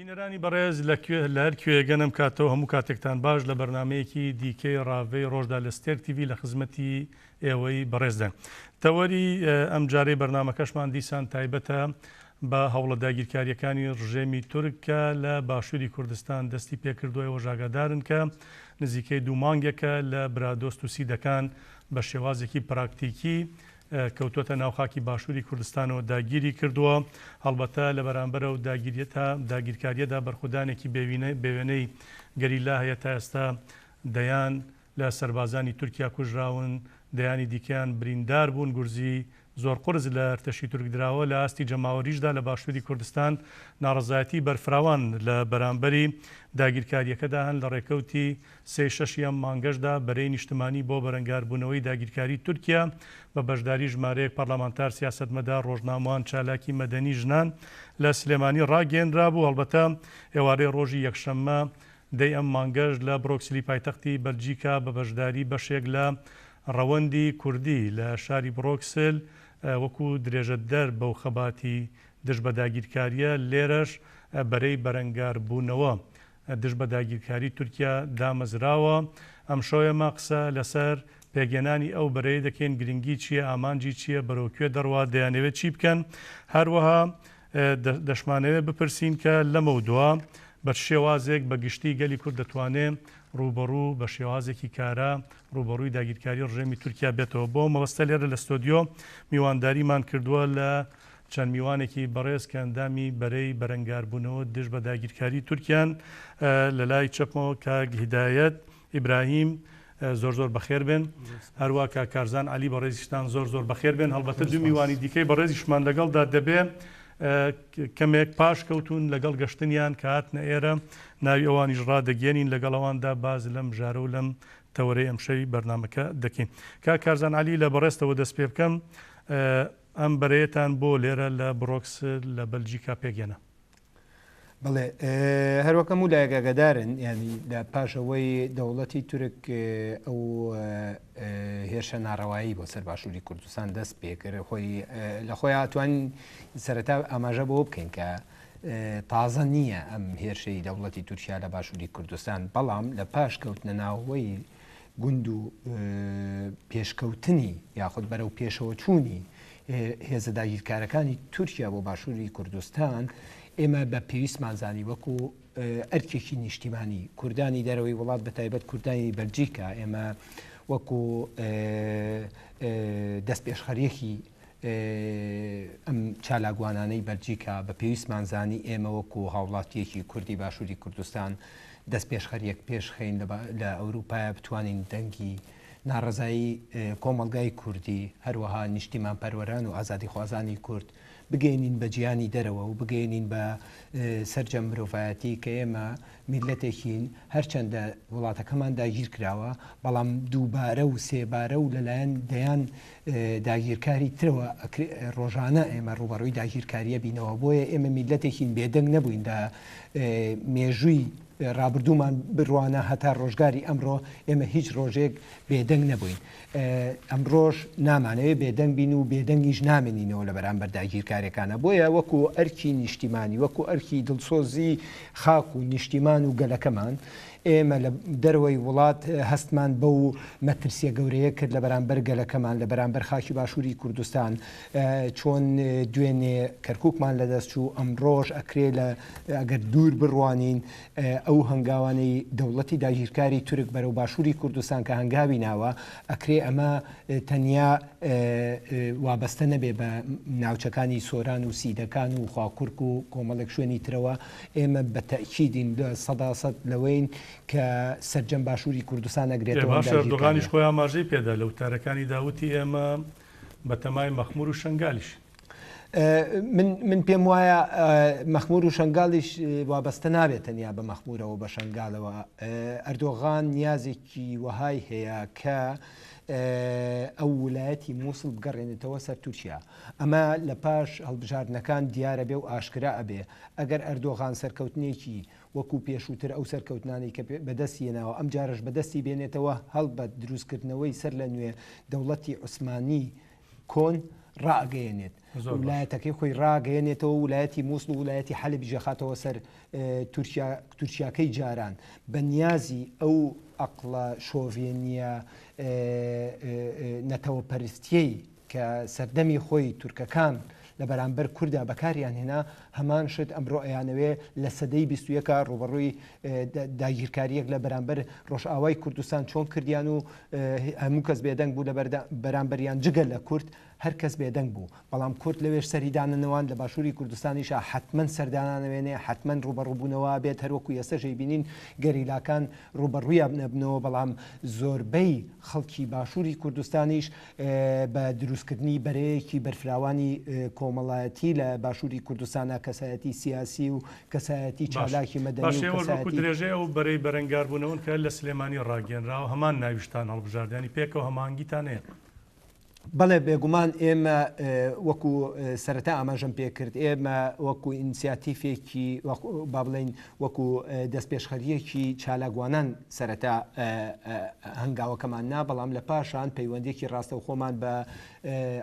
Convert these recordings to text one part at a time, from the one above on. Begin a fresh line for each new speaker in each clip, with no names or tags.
بینەرانی بەڕێز لە کوێ لە هەر کوێیەگەن ئەم کاتەو هەموو کاتێکتان باش لە بەرنامەیەکی دیکەی ڕاڤەی ڕۆژدا لە ستێرک تیڤی لە خزمەتی ئێوەی بەڕێزداین. تەوەری ئەم جارەی بەرنامەکەشمان دیسان تایبەتە بە هەوڵە داگیرکارییەکانی ڕژێمی تورک کە لە باشووری کوردستان دەستی پێکردووە، ئێوەش ئاگادارن کە نزیکەی دوو مانگێکە لە برادۆست و سیدەکان بە شێوازێکی پراکتیکی کەوتووەتە ناو خاکی باشووری کوردستانەوە داگیری کردووە، هەڵبەتە لە بەرامبەر ئەو داگیرکارییەدا بەرخودانێکی بێوێنەی گەریلا هەیە، تا ئێستا دەیان لە سەربازانی تورکیا کوژراون، دەیانی دیکەیان بریندار بوون، گورزی زۆر قورس لە ئەرتەشی تورک دراوە، لە ئاستی جەماوەریشدا لە باشووری کوردستان ناڕەزایەتی بەرفراوان لە بەرامبەری داگیرکارییەکەدا هەن، لە ڕێکەوتی سێی شەشی ئەم مانگەشدا بەرەی نیشتمانی بۆ بەرەنگاربوونەوەی داگیرکاری تورکیا بە بەشداری ژمارەیەک پەرلەمانتار، سیاسەتمەدار، ڕۆژنامەوان، چالاکی مەدەنی ژنان لە سلێمانی ڕاگەیەنرابوو، هەڵبەتە ئێوارەی ڕۆژی یەکشەممە دەی ئەم مانگەش لە برۆکسلی پایتەختی بەلجیکا بە بەشداری بەشێک لە ڕەوەندی کوردی لە شاری برۆکسل وەکو درێژەدەر بەو خەباتی دژ بە داگیرکارییە لێرەش بەرەی بەرەنگاربوونەوە دژ بە داگیرکاری تورکیا دامەزراوە. ئەمشەو ئێمە قسە لەسەر پێکهێنانی ئەو بەرەیە دەکەین، گرنگی چییە، ئامانجی چییە، بەرەو کوێ دەڕوات، دەیانەوێت چی بکەن؟ هەروەها دەشمانەوێت بپرسین کە لەمەودوا بە چ شێوازێک بە گشتی گەلی کورد دەتوانێ ڕووبەڕوو بە شێوازێکی کارا ڕووبەڕووی داگیرکاری ڕژێمی تورکیا بێتەوە. بۆ مەبەستە لێرە لە ستۆدیۆ میوانداریمان کردووە لە چەند میوانێکی بەڕێز کە ئەندامی بەرەی بەرەنگاربوونەوە دژ بە داگیرکاری تورکیان. لە لای چەپمەوە کاک هیدایەت ئیبراهیم زۆر زۆر بەخێر بێن. هەروا کاک کارزان عەلی بەڕێزیشتان زۆر زۆر بەخێر بێن. هەڵبەتە دوو میوانی دیکەی بەڕێزیشمان لەگەڵدا دەبێ کەمێک پاش کەوتون لەگەڵ گەشتنیان کە هاتنە ئێرە ناوی ئەوانیش ڕادەگەیەنین لەگەڵ ئەواندا باز لەم ژارە و لەم تەوەرەی ئەمشەوی بەرنامەکە دەکەین. کاک کارزان عەلی لە بەڕێزتەوە دەست پێ بکەم ئەم بەرەیەتان بۆ لێرە لە برۆکسل لە بەلجیکا پێکهێنا؟
بەڵێ هەروەک هەموو لایەک ئاگادارن یانی لە پاش ئەوەی دەوڵەتی تورک ئەو هێرشە ناڕەوایی بۆ سەر باشووری کوردستان دەست پێکرد خۆی لە خۆی ئەتوانین سەرەتا ئاماژە بۆ بکەین کە تازە نییە ئەم هێرشەی دەوڵەتی تورکیا لە باشووری کوردستان بەڵام لە پاش کەوتنە ناوەی گوند و پێشکەوتنی یاخود بەرەو پێشەوە چوونی هێزە داگیرکارەکانی تورکیا بۆ باشووری کوردستان، ئێمە بە پێویستمان زانی وەکو ئەرکێکی نیشتیمانی کوردانی دەرەوەی وڵات بە تایبەت کوردانی بەلجیکا ئێمە وەکو دەستپێشخەریەکی ئەم چالاکوانانەی بەلجیکا بە پێویستمان زانی ئێمە وەکو هاوڵاتیەکی کوردی باشووری کوردستان دەستپێشخەریەک پێشخەین لە ئەوروپایە بتوانین دەنگی ناڕەزایی کۆمەڵگای کوردی، هەروەها نیشتیمانپەروەران و ئازادیخوازانی کورد بگەیەنین بە جیهانی دەرەوە و بگەیەنین بە سەرجەم مرۆڤایەتی کە ئێمە میللەتێکین هەرچەندە وڵاتەکەمان داگیرکراوە بەڵام دووبارە و سێبارە و لەلایەن دەیان داگیرکاری ترەوە ڕۆژانە ئێمە ڕووبەڕووی داگیرکاریە بینەوە بۆیە ئێمە میللەتێکین بێدەنگ نەبووین لە مێژووی ڕابردوومان بڕوانە هەتا ڕۆژگاری ئەمڕۆ ئێمە هیچ ڕۆژێک بێدەنگ نەبووین ئەمڕۆش نامانەوێ بێدەنگ بین و بێدەنگیش نامێنینەوە لە بەرامبەر داگیرکارەکانە بۆیە وەکو ئەرکی نیشتیمانی وەکو ئەرکی دڵسۆزی خاک و نیشتیمان و گەلەکەمان ئێمە لە دەرەوەی وڵات هەستمان بەو مەترسیە گەورەیە کرد لە بەرامبەر گەلەکەمان لە بەرامبەر خاکی باشووری کوردستان چۆن دوێنێ کەرکوکمان لەدەست چوو ئەمڕۆش ئەکرێ لە ئەگەر دوور بڕوانین ئەو هەنگاوانەی دەوڵەتی داگیرکاری تورک بەرەو باشووری کوردستان کە هەنگاوی ناوە ئەکرێ ئەمە تەنیا وابەستە نەبێ بە ناوچەکانی سۆران و سیدەکان و خواکورک و کۆمەڵێک شوێنی ترەوە ئێمە بە تەئکیدین لە سەدا سەد لەوەین کە سەرجەم باشووری کوردستان ئەگرێتەوە
باشە ئەردۆغانیش خۆی ئاماژەی پێدا لە وتارەکانیدا وتی ئێمە بەتەمای مەخمور و شەنگالیشین.
من من پێم وایە مەخمور و شەنگالیش وابەستە نابێت تەنیا بە مەخمورەوە بە شەنگالەوە ئەردۆغان نیازێکی وەهای هەیە کە ئەو ولایەتی مووسڵ بگەڕێنێتەوە سەر تورکیا ئەمە لە پاش هەڵبژاردنەکان دیارە بێ و ئاشکرا ئەبێ ئەگەر ئەردۆغان سەرکەوتنێکی وەکو پێشووتر ئەو سەرکەوتنانەی کە بەدەستی هێناوە ئەمجارەش بەدەستی بێنێتەوە، هەڵبەت دروستکردنەوەی سەر لە نوێ دەوڵەتی عوسمانی کۆن. ڕائەگەیەنێت ولایەتەکەی خۆی ڕاگەیەنێتەوە ولایەتی مووسڵ و ولایەتی حەلەبیش ئەخاتەوە سەر تورکیا تورکیاکەی جاران بە نیازی ئەو ئەقڵە شۆڤێنیە نەتەوەپەرستیەی کە سەردەمی خۆی تورکەکان لە بەرامبەر کوردا بەکاریان هێنا هەمان شت ئەمرۆ ئەیانەوێ لە سەدەی 21 ڕوبەڕووی داگیرکاریەک لە بەرامبەر ڕۆژئاوای کوردستان چۆن کردیان و هەموو کەس بێدەنگ بوو لە بەرامبەریان جگە لە کورد هەر کەس بێدەنگ بوو، بەڵام کورد لەوێش سەری دانەنەواند، لە باشووری کوردستانیشا حەتمەن سەر دانانەوێنێ، حەتمەن ڕووبەڕووبوونەوە ئەبێت، هەر وەکوو ئێستەش ئەیبینین گەریلاکان ڕووبەڕوویان ئەبنەوە، بەڵام زۆربەی خەڵکی باشووری کوردستانیش بە دروستکردنی بەرەیەکی بەرفراوانی کۆمەڵایەتی لە باشووری کوردستانا کەسایەتی سیاسی و کەسایەتی
باش
چالاکی مەدەنی
باشە
و
ئێوەش وەکوو
کەسایەتی.
درێژەی ئەو بەرەی بەرەنگاربوونەوەن کە لە سلێمانی ڕاگەیەنراوە هەمان ناویشتان هەڵبژارد یانی پێکەوە هەماهەنگیتان هەیە؟
بەڵێ بێگومان ئێمە وەکو سەرەتا ئاماژەم پێکرد ئێمە وەکو ئینسیاتیفێکی با بڵێین وەکو دەستپێشخەریەکی چالاکوانان سەرەتا هەنگاوەکەمان نا بەڵام لە پاشان پەیوەندێکی ڕاستەوخۆمان بە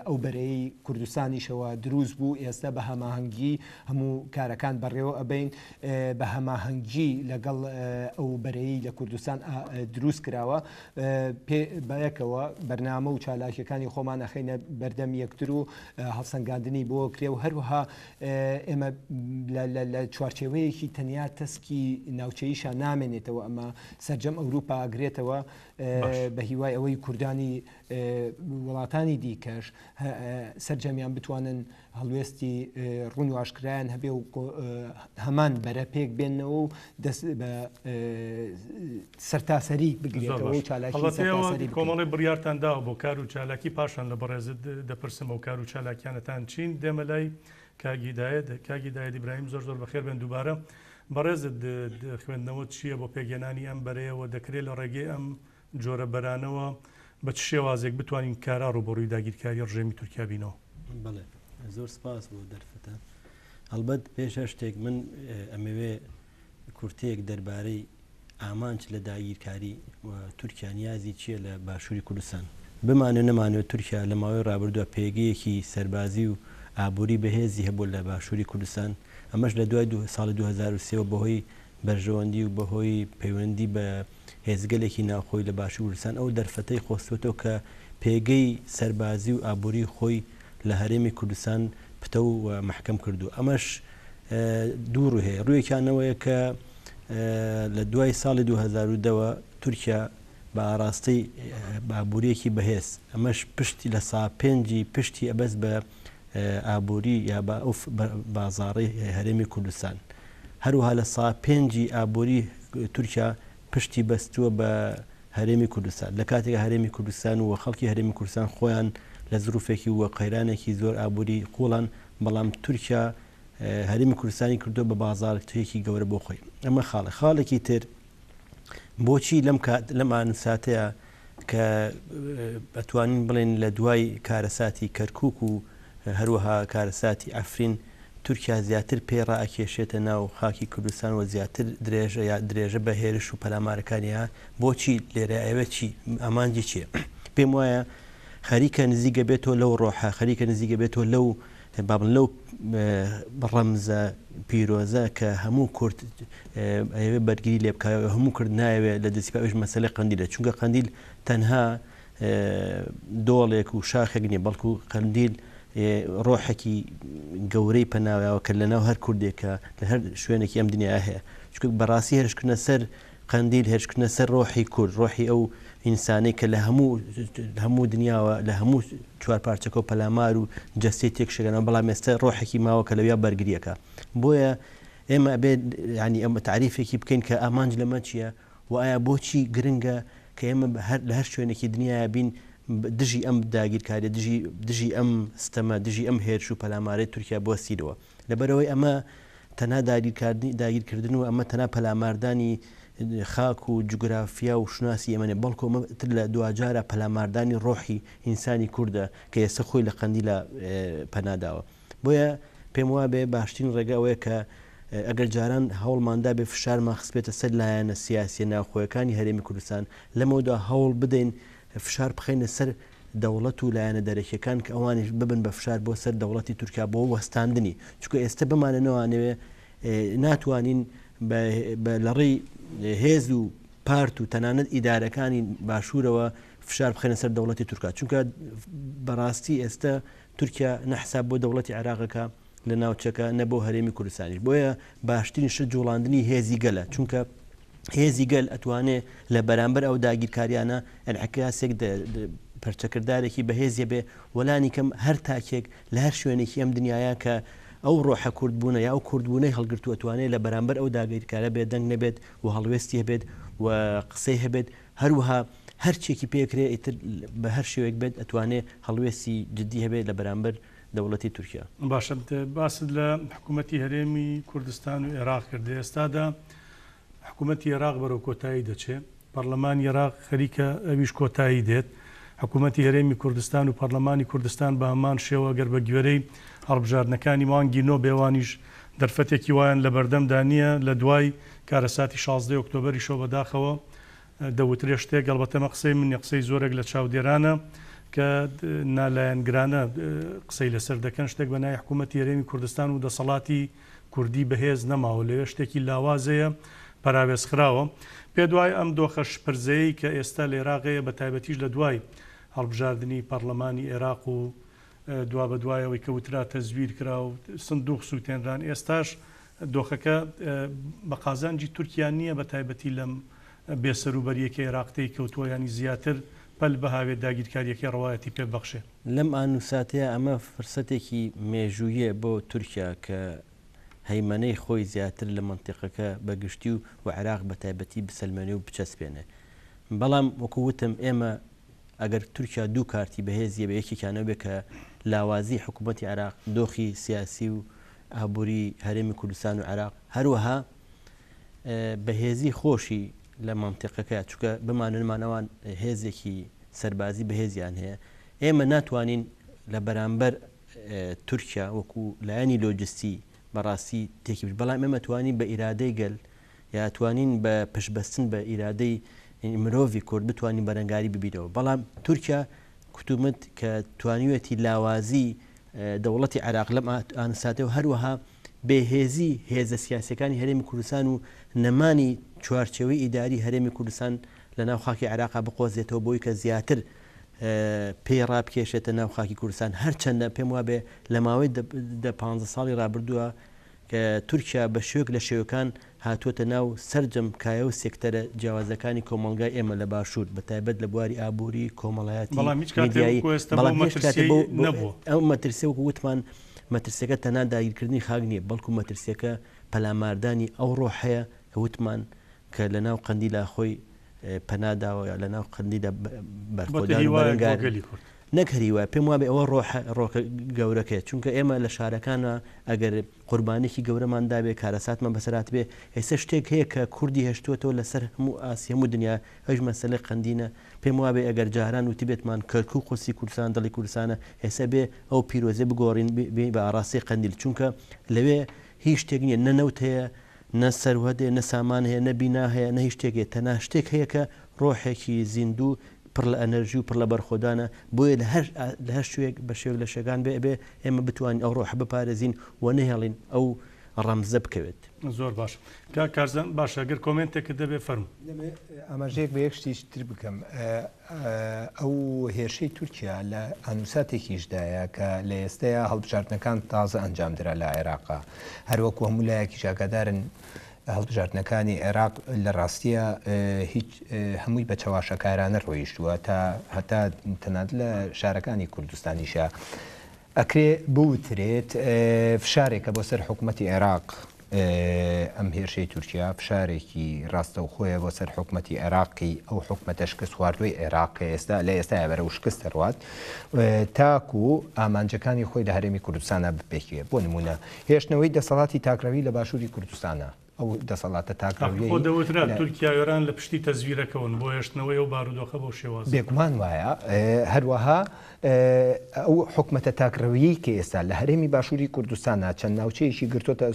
ئەو بەرەی کوردستانیشەوە دروست بوو ئێستا بە هەماهەنگی هەموو کارەکان بەڕێوە ئەبەین بە هەماهەنگی لەگەڵ ئەو بەرەی لە کوردستان دروست کراوە پێ بەیەکەوە بەرنامە و چالاکیەکانی خۆمان ئەخەینە بەردەم یەکتر و هەڵسەنگاندنی بۆ کرێ و هەروەها ئێمە لە چوارچێوەیەکی تەنیا تەسکی ناوچەیشا نامێنێتەوە ئەمە سەرجەم ئەوروپا ئەگرێتەوە بە هیوای ئەوەی کوردانی وڵاتانی دیکەش سەرجەمیان بتوانن هەڵوێستی ڕوون و ئاشکرایان هەبێ و هەمان بەرە پێک بێنەوە و دەست بە سەرتاسەری بگرێتەوە و چالاکی سەرتاسەری بکەن.
کۆمەڵی بڕیارتان داوە بۆ کار و چالاکی پاشان لە بەڕێزت دەپرسم ئەو کار و چالاکیانەتان چین دێمە لای کاک هیدایەت کاک هیدایەت ئیبراهیم زۆر زۆر بەخێر بێن دووبارە بەڕێزت خوێندنەوەت چییە بۆ پێکهێنانی ئەم بەرەیەوە دەکرێت لە ڕێگەی ئەم جۆرە بەرانەوە بە چ شێوازێک بتوانین کارا ڕووبەڕووی داگیرکاری ڕژێمی تورکیا بینەوە؟
بەڵێ زۆر سپاس بۆ دەرفەتە. هەڵبەت پێش هەر شتێک من ئەمەوێ کورتەیەک دەربارەی ئامانج لە داگیرکاری و تورکیا نیازی چییە لە باشووری کوردستان. بمانەوێ نەمانەوێ تورکیا لە ماوەی ڕابردووە پێگەیەکی سەربازی و ئابووری بەهێزی هەبووە لە باشووری کوردستان، ئەمەش لە دوای ساڵی 2003 وە بەهۆی بەرژەوەندی و بەهۆی پەیوەندی بە هێزگەلێکی ناوخۆی لە باشووری کوردستان ئەو دەرفەتەی قۆستووەتەوە کە پێگەی سەربازی و ئابووری خۆی لە هەرێمی کوردستان پتەو و مەحکەم کردووە. ئەمەش دوو ڕووی هەیە، ڕوویەکیان ئەوەیە کە لە دوای ساڵی 2010 وە تورکیا بە ئاراستەی ئابوورییەکی بەهێز، ئەمەش پشتی لە سا پێنجی پشتی ئەبەست بە ئابووری یا بە ئەو بازاڕەی هەرێمی کوردستان. هەروەها لە سا پێنجی ئابووری تورکیا پشتی بەستووە بە هەرێمی کوردستان، لە کاتێکا هەرێمی کوردستان و خەڵکی هەرێمی کوردستان خۆیان لە زروفێکی و قەیرانێکی زۆر ئابووری قووڵان، بەڵام تورکیا هەرێمی کوردستانی کردووە بە بازاڕێکی گەورە بۆ خۆی. ئەمە خاڵێک. خاڵێکی تر بۆچی لەم کات لەم ئان و ساتەیە کە ئەتوانین بڵێن لە دوای کارەساتی کەرکوک و هەروەها کارەساتی عەفرین تورکیا زیاتر پێ ڕائەکێشێتە ناو خاکی کوردستان و زیاتر درێژە یا درێژە بە هێرش و پەلامارەکانی ئا بۆچی لێرە ئەوێ چی ئامانجی چیە پێم وایە خەریکە نزیکە بێتەوە لەو ڕۆحە خەریکە نزیکە بێتەوە لەو با بڵێن لەو ڕەمزە پیرۆزە کە هەموو کورد ئەیەوێ بەرگری لێ بکا هەموو کورد نایەوێ لە دەستی ئەویش مەسەلەی قەندیلە چونکە قەندیل تەنها دۆڵێک و شاخێک نییە بەڵکو قەندیل ڕۆحێکی گەورەی پەناوە کە لەناو هەر کوردێکە لە هەر شوێنێکی ئەم دنیا هەیە چونکە بەڕاستی هێرشکردنە سەر قەندیل هێرشکردنە سەر ڕۆحی کورد، ڕۆحی ئەو ئینسانەی کە لە هەموو هەموو دنیاوە لە هەموو چوارپارچەکەوە پەلامار و جەستەی تێکشکێنەوە، بەڵام ئێستا ڕۆحێکی ماوە کە لەویا بەرگری ئەکا. بۆیە ئێمە ئەبێ یانی ئەمە تاریفێکی بکەین کە ئامانج لەمە چییە و ئایا بۆچی گرنگە کە ئێمە هەر لە هەر شوێنێکی دنیایا بین دژی ئەم داگیرکاریە، دژی دژی ئەم ستەمە، دژی ئەم هێرش و پەلامارەی تورکیا بوەستینەوە. لەبەرئەوەی ئەمە تەنها داگیرکردن و ئەمە تەنها پەلاماردانی خاک و جوگرافیا و شوناسی ئێمە نیە، بەڵکو ئەمە تر لە دواجارا پەلاماردانی ڕۆحی ئینسانی کوردە کە ئێستا خۆی لە قەندیلا پەنا داوە. بۆیە پێم وابێ باشترین ڕێگە ئەوەیە کە ئەگەر جاران هەوڵمان دابێ فشارمان خستبێتە سەر لایەنە سیاسیە ناوخۆیەکانی هەرێمی کوردستان، لەمەودا هەوڵ بدەین فشار بخەینە سەر. دەوڵەت و لایەنە دەرەکیەکان کە ئەوانیش ببن بە فشار بۆ سەر دەوڵەتی تورکیا بۆ وەستاندنی چونکە ئێستە بمانەنەوانەوێ ناتوانین بە لەڕێی هێز و پارت و تەنانەت ئیدارەکانی باشوورەوە فشار بخەینە سەر دەوڵەتی تورکا چونکە بەڕاستی ئێستە تورکیا نە حساب بۆ دەوڵەتی عێراقەکە لە ناوچەکە نە بۆ هەرێمی کوردستانیش بۆیە باشترین شت جوڵاندنی هێزی گەلە چونکە هێزی گەل ئەتوانێ لە بەرامبەر ئەو داگیرکاریانە ئەنعکاسێک پەرچەکردارێکی بەهێزیە بێ وەلانی کەم هەر تاکێک لە هەر شوێنێکی ئەم دنیاە کە ئەو ڕۆحە کوردبوونە یا ئەو کوردبوونەی هەڵگرتووە توانێت لە بەرامبەر ئەو داگیرکارە بێدەنگ نەبێت و هەڵوێستی هەبێت و قسەی هەبێت هەروەها هەرچیەکی پێکرێ ئیتر بە هەر شێوەیەک بێت ئەتوانێ هەڵوێستی جدی هەبێت لە بەرامبەر دەوڵەتی تورکیا.
باشە باست لە حکوومەتی هەرێمی کوردستان و ئێراق کرد لە ئێستادا حکوومەتی ئێراق بەرەو کۆتایی دەچێ پەڕلەمانی ئێراق خەریکە ئەویش کۆتایی دێت حکوومەتی هەرێمی کوردستان و پەڕلەمانی کوردستان بە هەمان شێوە گەر بە گوێرەی هەڵبژاردنەکانی مانگی نۆ بێوانیش دەرفەتێکی وایان لە بەردەمدا نییە لە دوای کارەساتی شازدەی ئۆکتۆبەریشەوە بەداخەوە دەوترێ شتێک، ئەڵبەتە ئەمە قسەی من نیە، قسەی زۆرێک لە چاودێرانە کە نالایەنگرانە قسەی لەسەر دەکەن، شتێک بە ناوی حکوومەتی هەرێمی کوردستان و دەسەڵاتی کوردی بەهێز نەماوە، لەوێ شتێکی لاواز هەیە، پەراوێزخراوە. پێت وایە ئەم دۆخە شپرزەیەی کە ئێستا لە ئێراق هەیە، بەتایبەتیش لە دوای هەڵبژاردنی پەڕلەمانی ئێراق و دوابەدوای ئەوەی کە وترا تەزویر کرا و سندوق سووتێنران، ئێستاش دۆخەکە بە قازانجی تورکیا نییە بە تایبەتی لەم بێسەروبەرییەی کە ئێراق تێی کەوتووە، یانی زیاتر پەل بهاوێت داگیرکارییەکەی ڕەوایەتی پێ ببەخشێ.
لەم ئان و ساتەیا ئەمە فرسەتێکی مێژوویە بۆ تورکیا کە هەیمەنەی خۆی زیاتر لە مەنتیقەکە بە گشتی و عێراق بە تایبەتی بسەلمێنێ و بچەسپێنێ. بەڵام وەکو وتم ئێمە ئەگەر تورکیا دوو کارتی بەهێزی هەبێ یەکێکیان ئەو بێ کە لاوازی حکوومەتی عێراق، دۆخی سیاسی و ئابووری هەرێمی کوردستان و عێراق، هەروەها بەهێزی خۆشی لە مەنتیقەکە، چونکە بماننمان ئەوان هێزێکی سەربازی بەهێزیان هەیە، ئێمە ناتوانین لە بەرامبەر تورکیا وەکو لایەنی لۆجستی بەڕاستی تێکی بەڵام ئێمە توانین بە ئیرادەی گەل یا توانین بە پشتبەستن بە ئیرادەی مرۆڤی کورد بتوانین بەرەنگاری ببینەوە، بەڵام تورکیا کوتومت کە توانیویەتی لاوازی دەوڵەتی عێراق لەم ئانساتە و هەروەها بێهێزی هێزە سیاسیەکانی هەرێمی کوردستان و نەمانی چوارچێوەی ئیداری هەرێمی کوردستان لە ناو خاکی عێراقا بقۆزێتەوە بۆی کە زیاتر پێی ڕابکێشێتە ناو خاکی کوردستان هەرچەندە پێم وابێ لە ماوەی دە پانزە ساڵی ڕابردووە کە تورکیا بە شێوەیەک لە شێوەکان هاتووەتە ناو سەرجەم کایە و سێکتەرە جیاوازەکانی کۆمەڵگای ئێمە لە باشوور بە تایبەت لە بواری ئابووری، کۆمەڵایەتی،
بەڵام هیچ کاتێ
میدیایی،
وەکو ئێستا بەو
بەڵام هێشت کاتێ
مەترسییەی
بۆ بۆ
نەبووە.
ئەو مەترسییە وەکو وتمان مەترسییەکە تەنها داگیرکردنی خاک نییە، بەڵکو مەترسییەکە پەلاماردانی ئەو ڕۆحەیە کە وتمان کە لە ناو قەندیلا خۆی پەنا داوە یا لە ناو قەندیلا
بۆتە
بەرخۆدان و
هیوایەک بۆ
بەرەنگار
گەلی کورد.
نەک هەر هیوا، پێم وابێ ئەوە ڕۆحە، ڕۆکە گەورەکەیە، چونکە ئێمە لە شارەکانا ئەگەر قوربانیەکی گەورەمان دابێ، کارەساتمان بەسەر هاتبێ، ئێستا شتێک هەیە کە کوردی هێشتووەتەوە لەسەر هەموو ئاستی هەموو دنیا، ئەویش مەسەلەی قەندینە، پێم وابێ ئەگەر جاران وتبێتمان کەرکوک قودسی کوردستان، دڵی کوردستانە، ئێستا بێ ئەو پیرۆزیە بگۆڕین بێین بە ئاڕاستەی قەندیل، چونکە لەوێ هیچ شتێک نییە، نە نەوت هەیە، نە سەروەت هەیە، نە سامان هەیە، نە بینا هەیە، نە هیچ شتێک هەیە، تەنها شتێک هەیە کە ڕۆحێکی زیندوو پڕ لە ئەنەرژی و پڕ لە بەرخۆدانە، بۆیە لە هەر لە هەر شوێک بە شێوەیەک لە شێوەکان بێ ئەبێ ئێمە بتوانین ئەو ڕۆحە بپارێزین و نەهێڵین ئەو ڕەمزە بکەوێت.
زۆر باش کاک کارزان، باشە گەر کۆمێنتێکت هەبێ فەرموو.
دەمەوێ ئاماژەیەک بە یەک شتیش تر بکەم، ئەو هێرشەی تورکیا لە ئانوساتێکیشدایە کە لە ئێستەیا هەڵبژاردنەکان تازە ئەنجام درا لە عێراقا، هەروەکو هەموو لایەکیش ئاگادارن هەڵبژاردنەکانی عێراق لە ڕاستییا هیچ هەمووی بە چەواشەکارانە ڕۆیشتووە تا هەتا تەنانەت لە شارەکانی کوردستانیشا ئەکرێ بوترێت فشارێکە بۆ سەر حکومەتی عێراق ئەم هێرشەی تورکیا فشارێکی ڕاستەوخۆیە بۆ سەر حکومەتی عێراقی ئەو حکومەتە شکست خواردووی عێراق کە ئێستا لە ئێستایا بەرەو شکست دەڕوات تاکو ئامانجەکانی خۆی لە هەرێمی کوردستانا بپێکێ بۆ نمونە هێشتنەوەی دەسەڵاتی تاکڕەوی لە باشووری کوردستانە، ئەو دەسەڵاتە
ئاخر خۆ
تاکڕەویەی
دەوترا
لە.
تورکیا و ئێران لە پشتی تەزویرەکەوەن بۆ هێشتنەوەی ئەو بارودۆخە بەو شێوازە.
بێگومان وایە، هەروەها ئەو حکومەتە تاکڕەویەی کە ئێستا لە هەرێمی باشووری کوردستانا چەند ناوچەیەکی گرتۆتە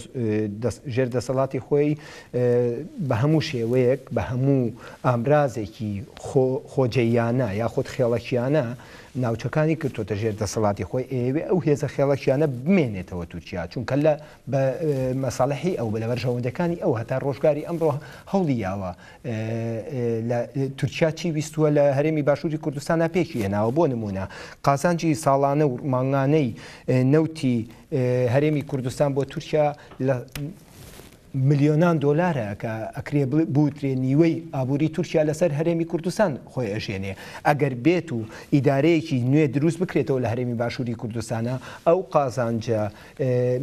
ژێر دەسەڵاتی خۆی بە هەموو شێوەیەک بە هەموو ئامرازێکی خۆجێیانە یاخود خێڵەکیانە ناوچەکانی کردۆتە ژێر دەسەڵاتی خۆی ئەیەوێ ئەو هێزە خێڵەکیانە بمێنێتەوە تورکیا چونکە لە بە مەساڵحی ئەو لە بەرژەوەندەکانی ئەو هەتا ڕۆژگاری ئەمڕۆ هەوڵی یاوە لە تورکیا چی ویستووە لە هەرێمی باشووری کوردستانە پێکی هێناوە بۆ نمونە قازانجی ساڵانە و مانگانەی نەوتی هەرێمی کوردستان بۆ تورکیا لە ملیۆنان دۆلارە کە ئەکرێ بوترێ نیوەی ئابووری تورکیا لەسەر هەرێمی کوردستان خۆی ئەژێنێ. ئەگەر بێت و ئیدارەیەکی نوێ دروست بکرێتەوە لە هەرێمی باشووری کوردستانا ئەو قازانجە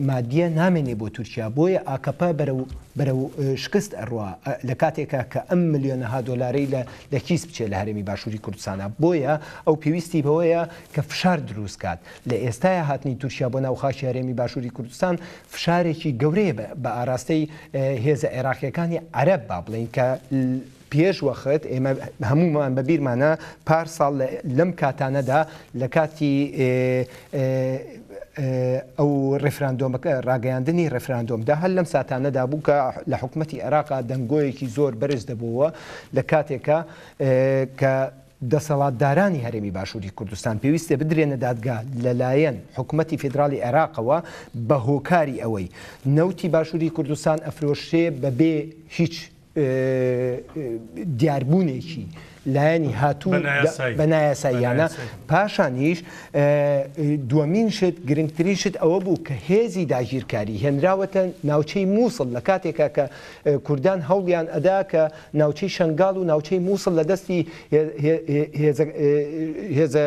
مادیە نامێنێ بۆ تورکیا. بۆیە ئاکەپە بەرەو بەرەو شکست ئەڕوا لە کاتێکا کە ئەم ملیۆنەها دۆلارەی لە لە کیس بچێ لە هەرێمی باشووری کوردستانا. بۆیە ئەو پێویستی بەوەیە کە فشار دروست کات. لە ئێستایا هاتنی تورکیا بۆ ناو خاکی هەرێمی باشووری کوردستان فشارێکی گەورەیە بە ئاراستەی هێزە عێراقییەکانی عەرەب با بڵێین کە پێش وەخت ئێمە هەموومان بە بیرمانە پار ساڵ لەم کاتانەدا لە کاتی ئەو ڕێفراندۆمەکە ڕاگەیاندنی ڕێفراندۆمدا هەر لەم ساتانەدا بوو کە لە حکومەتی عێراقا دەنگۆیەکی زۆر بەرز دەبووە لە کاتێکە کە دەسەڵاتدارانی هەرێمی باشووری کوردستان پێویستە بدرێنە دادگا لەلایەن حکومەتی فیدراڵی عێراقەوە بە هۆکاری ئەوەی نەوتی باشووری کوردستان ئەفرۆشرێ بەبێ هیچ دیاربوونێکی لایەنی هاتوو بە نایاساییانە پاشانیش دووەمین شت گرنگترین شت ئەوە بوو کە هێزی داگیرکاری هێنراوەتە ناوچەی مووسڵ لە کاتێکا کە کوردان هەوڵیان ئەدا کە ناوچەی شەنگاڵ و ناوچەی مووسڵ لە دەستی هێزە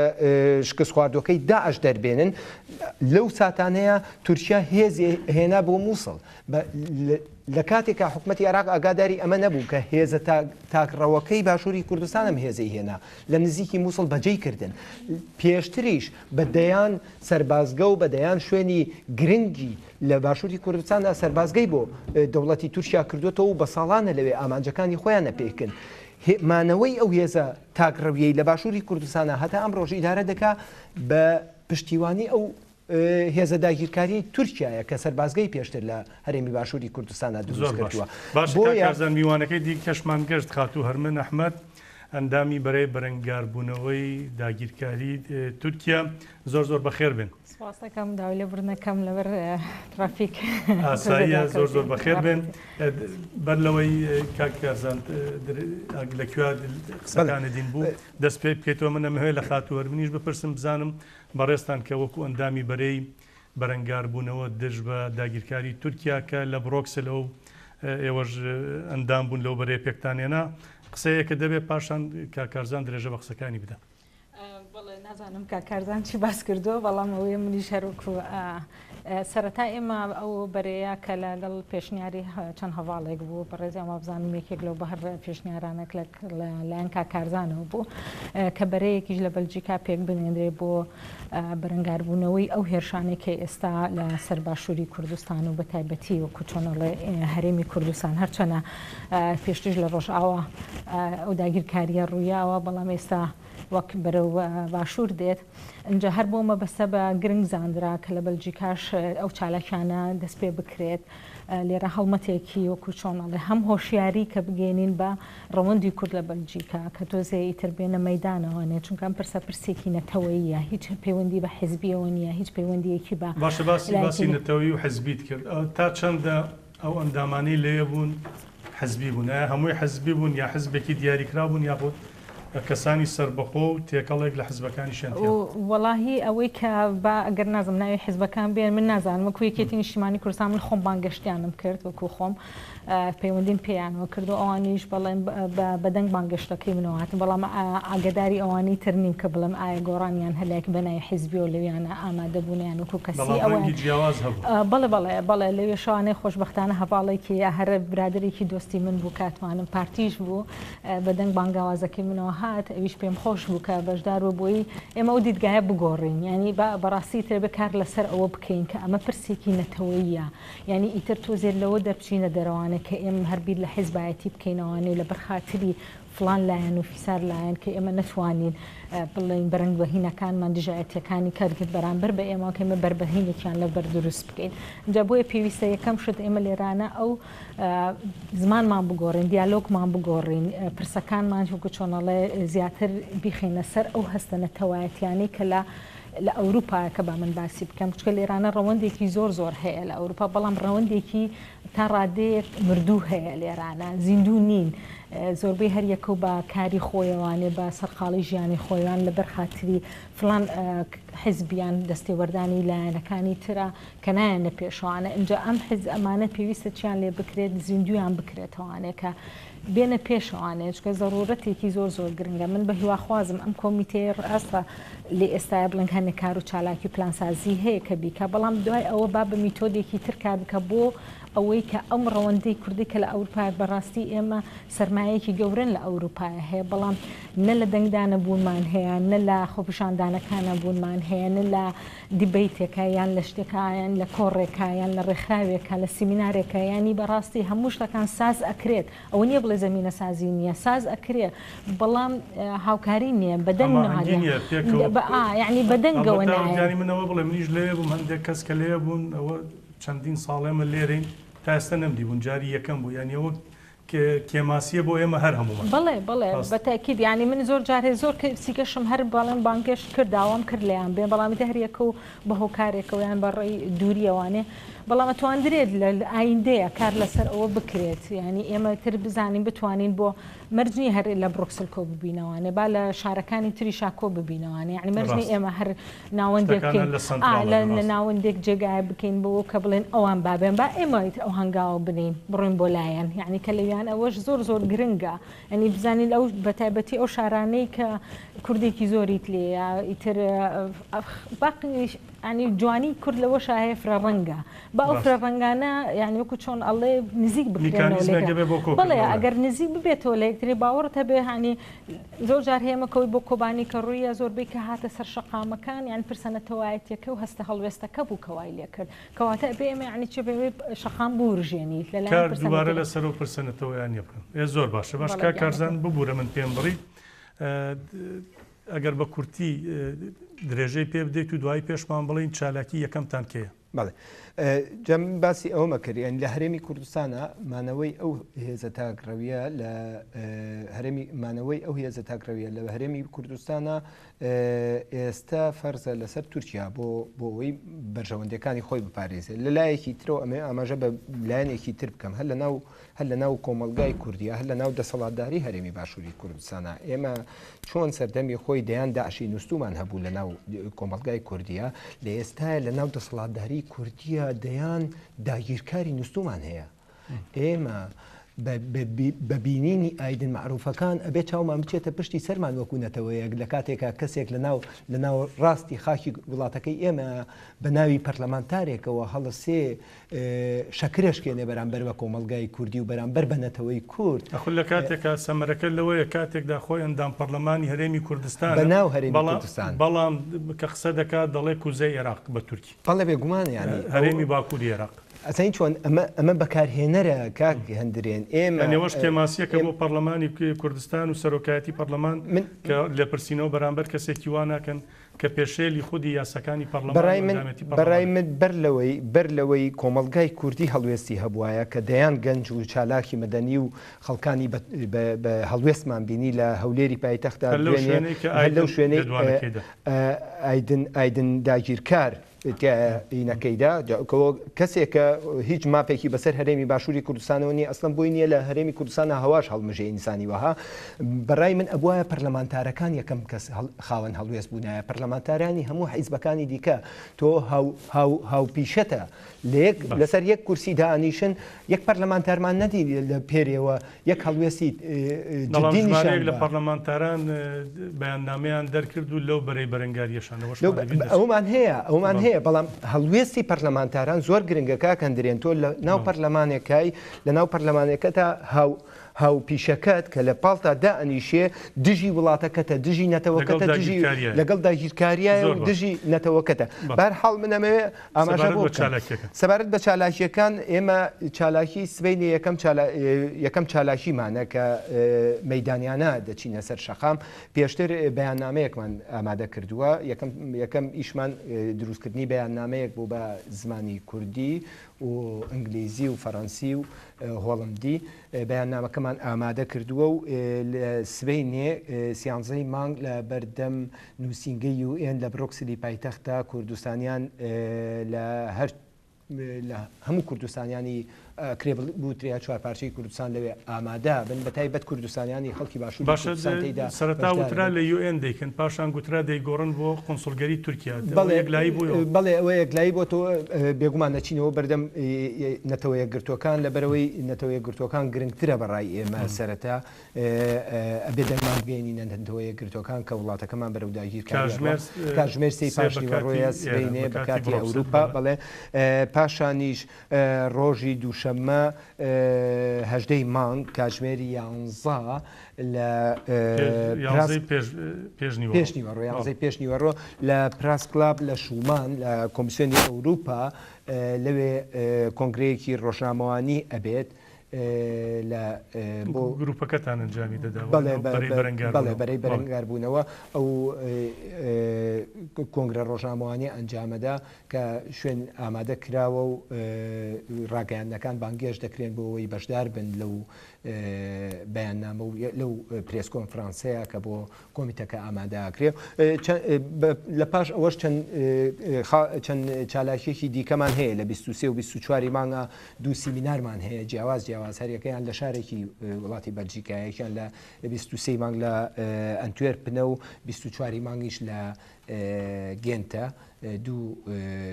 شکستخواردووەکەی داعش دەربێنن، لەو ساتانەیە تورکیا هێزی هێنا بۆ مووسڵ. لە کاتێکا حکومەتی عێراق ئاگاداری ئەمە نەبوو کە هێزە تاکڕەوەکەی باشووری کوردستان ئەم هێزەی هێنا لە نزیکی مووسڵ بەجێی کردن. پێشتریش بە دەیان سەربازگە و بە دەیان شوێنی گرنگی لە باشووری کوردستاندا سەربازگەی بۆ دەوڵەتی تورکیا کردووەتەوە و بە ساڵانە لەوێ ئامانجەکانی خۆیان ئەپێکن. مانەوەی ئەو هێزە تاکڕەویەی لە باشووری کوردستانا هەتا ئەمڕۆش ئیدارە دەکا بە پشتیوانی ئەو هێزە داگیرکاریەی تورکیایە کە سەربازگەی پێشتر لە هەرێمی باشووری کوردستانا دروست
زۆر باش
کردووە.
باشە کاک
بۆیە.
کارزان میوانەکەی دیکەشمان گەشت خاتوو هەرمن ئەحمەد ئەندامی بەرەی بەرەنگاربوونەوەی داگیرکاری تورکیا زۆر زۆر بەخێر بێن.
سپاس دەکەم داوای لێبوردن ئەکەم لەبەر ترافیک
ئاساییە زۆر زۆر بەخێر بێن بەر لەوەی کاک کارزان لە کوێ قسەکانت دین بوو دەست پێ بکەیتەوە من ئەمەوێ لە خاتوو هەرمنیش بپرسم بزانم بەڕێزتان کە وەکو ئەندامی بەرەی بەرەنگاربوونەوە دژ بە داگیرکاری تورکیا کە لە برۆکسل ئەو ئێوەش ئەندام بوون لەو بەرەیە پێکتان هێنا قسەیەکە دەبێت پاشان کاک کارزان درێژە بە قسەکانی بدە.
بەڵێ نازانم کاک کارزان چی باس کردووە بەڵام ئەوەیە منیش هەروەکو سەرەتا ئێمە ئەو بەرەیە کە لەگەڵ پێشنیاری چەند هەواڵێک بوو بەڕێزیان وابزانم یەکێک لەو بەهر پێشنیارانەک لە لایەن کاک کارزانەوە بوو کە بەرەیەکیش لە بەلجیکا پێک بنێنرێ بۆ بەرەنگاربوونەوەی ئەو هێرشانەی کە ئێستا لە سەر باشووری کوردستان و بە تایبەتی وەکو چۆنەڵێ هەرێمی کوردستان هەرچەنە پێشتریش لە ڕۆژئاوا ئەو داگیرکارییە ڕوویاوە، بەڵام ئێستا وەک بەرەو باشوور دێت. ئینجا هەر بۆ مەبەستە بە گرنگ زاندرا کە لە بەلجیکاش ئەو چالاکیانە دەست پێ بکرێت. لێرە هەڵمەتێکی وەکو چۆن ئەڵێ هەم هۆشیاری کە بگەێنین بە ڕەوەندی کورد لە بەلجیکا کە تۆزێ ئیتر بێنە مەیدانەوانێ چونکە ئەم پرسە پرسێکی نەتەوەییە هیچ پەیوەندی بە حزبیەوە نییە هیچ پەیوەندیەکی بە
باشە باسی باسی نەتەوەیی و حزبیت کرد تا چەندە ئەو ئەندامانەی لەوێ بوون حزبی بوون؟ ئایا هەمووی حزبی بوون یا حزبێکی دیاریکراو بوون یاخود کەسانی سەربەخۆ و تێکەڵێک لە حزبەکانیشیان تیا بوو؟
وەڵاهی ئەوەی کە با ئەگەر نازم ناوی حزبەکان بێن من نازانم وەکو یەکێتی نیشتیمانی کوردستان من خۆم بانگەشتیانم کرد وەکو خۆم پەیوەندیم پێیانەوە کرد و ئەوانیش بەڵێن بە دەنگ بانگەشتەکەی منەوە هاتن بەڵام ئاگەداری ئەوانی تر نیم کە بڵێم ئایا گۆڕان یان هەر لایەک بە ناوی حیزبیەوە لەویانە ئامادە بوون یان وەکو کەسی
بەڵام
ئەوە
ڕەنگی جیاواز هەبوو.
بەڵێ بەڵێ بەڵێ لەوێ شەوانەی خۆشبەختانە هەڤاڵێکی هەر برادەرێکی دۆستی من بوو کاتوانم پارتیش بوو بە دەنگ بانگاوازەکەی منەوە هات ئەویش پێم خۆش بوو کە بەشدار بوو بۆی ئێمە ئەو دیدگایە بگۆڕین یانی بەڕاستی تر بێ کار لەسەر ئەوە بکەین کە ئەمە پرسێکی نەتەوەییە یانی ئیتر تۆزێ لەوە دەربچینە دەرەوانێ کە ئێمە هەر بیر لە حیزبایەتی بکەینەوانێ لەبەر خاتری. فڵان لایەن و فیسار لایەن کە ئێمە نەتوانین بڵێین بەرنگبەهینەکانمان دژایەتیەکانی کەرکت بەرامبەر بە ئێمە کە ئێمە بەربەهینێکیان لەبەر دروست بکەین جا بۆیە پێویستە یەکەم شت ئێمە لێرانە ئەو زمانمان بگۆڕین دیالۆگمان بگۆڕین پرسەکانمان وەکو چۆنەڵێ زیاتر بیخەینە سەر ئەو هەستە نەتەوایەتیانەی کە لە لە ئەوروپا کە با من باسی بکەم چونکە لێرانە ڕەوەندێکی زۆر زۆر هەیە لە ئەوروپا بەڵام ڕەوەندێکی تا ڕادەیەک مردوو هەیە لێرانە زیندوو نین زۆربەی هەر یەکە و بە کاری خۆیەوانێ بە سەرقاڵی ژیانی خۆیان لەبەر خاتری فڵان حیزبیان دەستێوەردانی لایەنەکانی ترە کە نایەنە پێشەوانە ئینجا ئەم حیز ئەمانە پێویستە چیان لێ بکرێت زیندویان بکرێتەوانێ کە بێنە پێشەوانێ چونکە زەڕوورەتێکی زۆر زۆر گرنگە من بە هیواخوازم ئەم کۆمیتەیە ڕاستە لێ ئێستاە بڵێن هەنێ کار و چالاکی و پلانسازی هەیە کە بیکا بەڵام دوای ئەوە با بە میتۆدێکی تر کار بکە بۆ ئەوەی کە ئەم ڕەوەندەی کوردی کە لە ئەوروپا بەڕاستی ئێمە سەرمایەکی گەورەن لە ئەوروپایە هەیە بەڵام نە لە دەنگدانە بوونمان هەیە نە لە خۆپیشاندانەکانە بوونمان هەیە نە لە دیبەیتێکە یان لە شتێکا یان لە کۆڕێکا یان لە ڕێکخراوێکا لە سیمینارێکا یانی بەڕاستی هەموو شتەکان ساز ئەکرێت ئەوە نییە بڵێ زەمینە سازی نییە ساز ئەکرێ بەڵام هاوکاری نییە بەدەنگ
هەماهەنگی نییە پێکەوە
یعنی بەدەنگەوە
ئەڵبەتە گیانی من ئەوە بڵێ منیش لەوێ بووم هەندێک کەس کە لەوێ بوون ئەوە چەندین ساڵ ئێمە لێرەین تا ئێستا نەمدیبوون جاری یەکەم بوو یانی ئەوە کێماسیە بۆ ئێمە هەر هەموومان.
بەڵێ بەڵێ بە تەئکید یانی من زۆر جار هەیە زۆر کەسیکەشم هەر بەڵێم بانگێشت کرد داوام کرد لێیان بێن بەڵام ئیتر هەر یەکە و بە هۆکارێکەوە یان بە ڕێی دووریەوانێ بەڵام ئەتواندرێت لە ئایندەیە کار لەسەر ئەوە بکرێت یانی ئێمە تر بزانین بتوانین بۆ مەرج نییە هەر لە بڕۆکسل کۆ ببینەوانێ با لە شارەکانی تریشا کۆ ببینەوانێ یانی مەرج نییە ئێمە هەر ناوەندێک بکەین لە ناوەندێک جێگایە بکەین بۆ کە بڵێن ئەوان بابێن با ئێمە ئەو هەنگاوە بنین بڕۆین بۆ لایەن یعنی کە لەویان ئەوەش زۆر زۆر گرنگە ئەنی بزانین ئەو بەتایبەتی ئەو شارانەی کە کوردێکی زۆریت لێیە ئیتر باقیش ینی جوانی کورد لەوە شاهەیە فرە ڕەنگە با ئەو فرە ڕەنگانە یعنی وەکو چۆن ئەڵێ نزیک بکرێنەوە بەڵێ ئەگەر نزیک ببێتەوە لە یەکتری باوەڕت هەبێ هانی زۆر جار هەیە مەکەوەی بۆ کۆبانی کە ڕوویە زۆربەی کە هاتە سەر شەقامەکان یان پرسە نەتەوایەتیەکە و هەستە هەڵوێستەکە بوو کە وای لێکرد کەواتە ئەبێ ئێمە یانی چ بێ شەقام بورژێنی لەلایەن
کار
پرسە
دووبارە
نەتەوە
لەسەر ئەو پرسە نەتەوەیانیە بکەن ئێ زۆر باشە باش
بەڵێ
کاک
گیانەکەم.
کارزان ببورە من پێم بڕی ئەگەر بە کورتی درێژەی پێ بدەیت و دوایی پێشمان بڵێین چالاکی یەکەمتان کەیە؟
بەڵێ جا من باسی ئەوەمە کرد یانی لە هەرێمی کوردستانە مانەوەی ئەو هێزە تاکڕەویە لە هەرێمی مانەوەی ئەو هێزە تاکڕەویە لە هەرێمی کوردستانە ئێستا فەرزە لەسەر تورکیا بۆ بۆ ئەوەی بەرژەوەندەکانی خۆی بپارێزێت لە لایەکی ترەوە ئەمێ ئاماژە بە لایەنێکی تر بکەم هەر لە ناو هەر لە ناو کۆمەڵگای کوردیا، هەر لە ناو دەسەڵاتداری هەرێمی باشووری کوردستانا، ئێمە چۆن سەردەمی خۆی دەیان داعشی نووستوومان هەبوو لە ناو کۆمەڵگای کوردیا، لە ئێستایا لە ناو دەسەڵاتداری کوردیا دەیان داگیرکاری نووستوومان هەیە. ئێمە بە بینینی ئایدن مەعروفەکان ئەبێ چاومان بچێتە پشتی سەرمان وەکو نەتەوەیەک لە کاتێکا کەسێک لە ناو لە ناو ڕاستی خاکی وڵاتەکەی ئێمە بە ناوی پەرلەمانتارێکەوە هەڵەسێ شەکرەشکێنێ بەرامبەر بە کۆمەڵگای کوردی و بەرامبەر بە نەتەوەی کورد.
ئەخر لە کاتێکا سەمەرەکە لەوەیە کاتێکدا خۆی ئەندام پەڕلەمانی هەرێمی کوردستانە
بە ناو هەرێمی کوردستان.
بەڵام کە قسە دەکات دەڵێ کوزەی ئێراق بە تورکی.
بەڵێ بێگومان یانی ئەو.
هەرێمی باکووری ئێراق.
ئەزانی چۆن ئەمە ئەمە بەکارهێنەرە کاک هەندرێن ئێمە.
یانی ئەوەش کێماسییەکە بۆ پەڕلەمانی کوردستان و سەرۆکایەتی پەڕلەمان کە لێپرسینەوە بەرامبەر کەسێکی وا ناکەن کە پێشێلی خودی یاساکانی پەڕلەمان و
بەڕای من
ئەندامێتی
بەڕای
پەڕلەمانە.
من بەر لەوەی بەر لەوەی کۆمەڵگای کوردی هەڵوێستی هەبوایە کە دەیان گەنج و چالاکی مەدەنی و خەڵکانی بە بە بە هەڵوێستمان بینی لە هەولێری پایتەختا
هەر لەو
دوێنێ
شوێنەی کە
هەر لەو
ئایدن
شوێنەی
لێدوانەکەی دا.
ئایدن ئایدن داگیرکار تیایە ینەکەیدا کەوە کەسێکە هیچ مافێکی بەسەر هەرێمی باشووری کوردستانەوە نییە ئەسڵەن بۆی نییە لە هەرێمی کوردستانە هەواش هەڵمژێ ئینسانی وەها بەڕای من ئەبوایە پەرلەمانتارەکان یەکەم کەس خاوەن هەڵوێست بوونایە پەرلەمانتارانی هەموو حیزبەکانی دیکە تۆ هاو هاو هاوپیشەتە لە یەک لەسەر یەک کورسی دانیشن یەک پەرلەمانتارمان نەدی لە پێرێوە یەک هەڵوێستی
بەڵام
جدی نیشان
ژمارەیەک لە
با.
پەرلەمانتاران بەیاننامەیان دەرکرد و لەو بەرەی بەرەنگارییەشانەوەشمان لەبیر دەچێت.
ئەومان هەیە ئەومان هەیە بەڵام هەڵوێستی پەرلەمانتاران زۆر گرنگە کاک هەندرێن تۆ لە ناو پەرلەمانێکای لە ناو پەرلەمانێکەتا هاو. هاوپیشەکەت کە لە پاڵتا دائەنیشێ دژی وڵاتەکەتە، دژی نەتەوەکەتە، دژی لەگەڵ داگیرکاریایە و دژی نەتەوەکەتە. بەهەرحاڵ من ئەمەوێ ئاماژە بۆ بکەم. سەبارەت بە چالاکییەکان، ئێمە چالاکی سبەینێ یەکەم یەکەم چالاکیمانە کە مەیدانیانە دەچینە سەر شەقام. پێشتر بەیاننامەیەکمان ئامادە کردووە. یەکەم یەکەم ئیشمان دروستکردنی بەیاننامەیەک بوو بە زمانی کوردی و ئینگلیزی و فەرەنسی و هۆڵندی. بەیاننامەکەمان ئامادە کردووە و لە سبەینێ سیانزەی مانگ لە بەردەم نووسینگەی یوئێن لە برۆکسلی پایتەختدا کوردستانیان لە هەر لە هەموو کوردستانیانی کرێ بوترێ چوارپارچەی کوردستان لەوێ ئامادە بن بە تایبەت کوردستانیانی خەڵکی باشووری
باشە
کوردستان تێیدا
سەرەتا
بەشدار
وترا
بن.
لە یوئێن دەیکەن پاشان گوترا دەیگۆڕن بۆ قونسوڵگەری تورکیا ئەوە
بەڵێ
یەکلایی بوویەوە؟
بەڵێ ئەوە یەکلایی بۆتەوە بێگومان دەچینەوە بەردەم نەتەوە یەکگرتووەکان لەبەرئەوەی نەتەوە یەکگرتووەکان گرنگترە بە ڕای ئێمە سەرەتا ئەبێ دەنگمان بگەیەنینە نەتەوە یەکگرتووەکان کە وڵاتەکەمان بەرەو داگیرکاری ئەڕوا.
کاژمێر
کاتژمێر سێی
سێ
پاش
بە کاتی
نیوەڕۆیە
ئێرە
سبەینێ
بە
بە
کاتی
کاتی
بڕۆکسل
ئەوروپا
بەڵێ.
بەڵێ پاشانیش ڕۆژی دووشەممە هەژدەی مانگ کاتژمێر یانزە لە پراس
یانزەی پێش پێش نیوەڕۆ
پێش نیوەڕۆ
بەڵێ.
یانزەی پێش نیوەڕۆ لە پراس کلاب لە شومان لە کۆمیسیۆنی ئەوروپا لەوێ کۆنگرەیەکی ڕۆژنامەوانی ئەبێت لە بۆ
گروپەکەتان ئەنجامی دەدا
بەڵێ
ئەو بەرەی
بەڵێ
بەرەنگاربوونەوە
بەرەی
بەڵێ.
بەرەنگاربوونەوە ئەو کۆنگرە ڕۆژنامەوانی ئەنجامەدا کە شوێن ئامادە کراوە و ڕاگەیاندنەکان بانگێشت دەکرێن بۆ ئەوەی بەشدار بن لەو بەیاننامە و لەو پرێس کۆنفرانسەیە کە بۆ کۆمیتەکە ئامادە ئەکرێ. لە پاش ئەوەش چەند چالاکیەکی دیکەمان هەیە لە 23 و 24 مانگا دوو سیمینارمان هەیە جیاواز جیاواز هەریەکەیان لە شارێکی وڵاتی بەلجیکا یەکیان لە 23 مانگ لە ئەنتوێرپنە و 24 مانگیش لە گێنتە دوو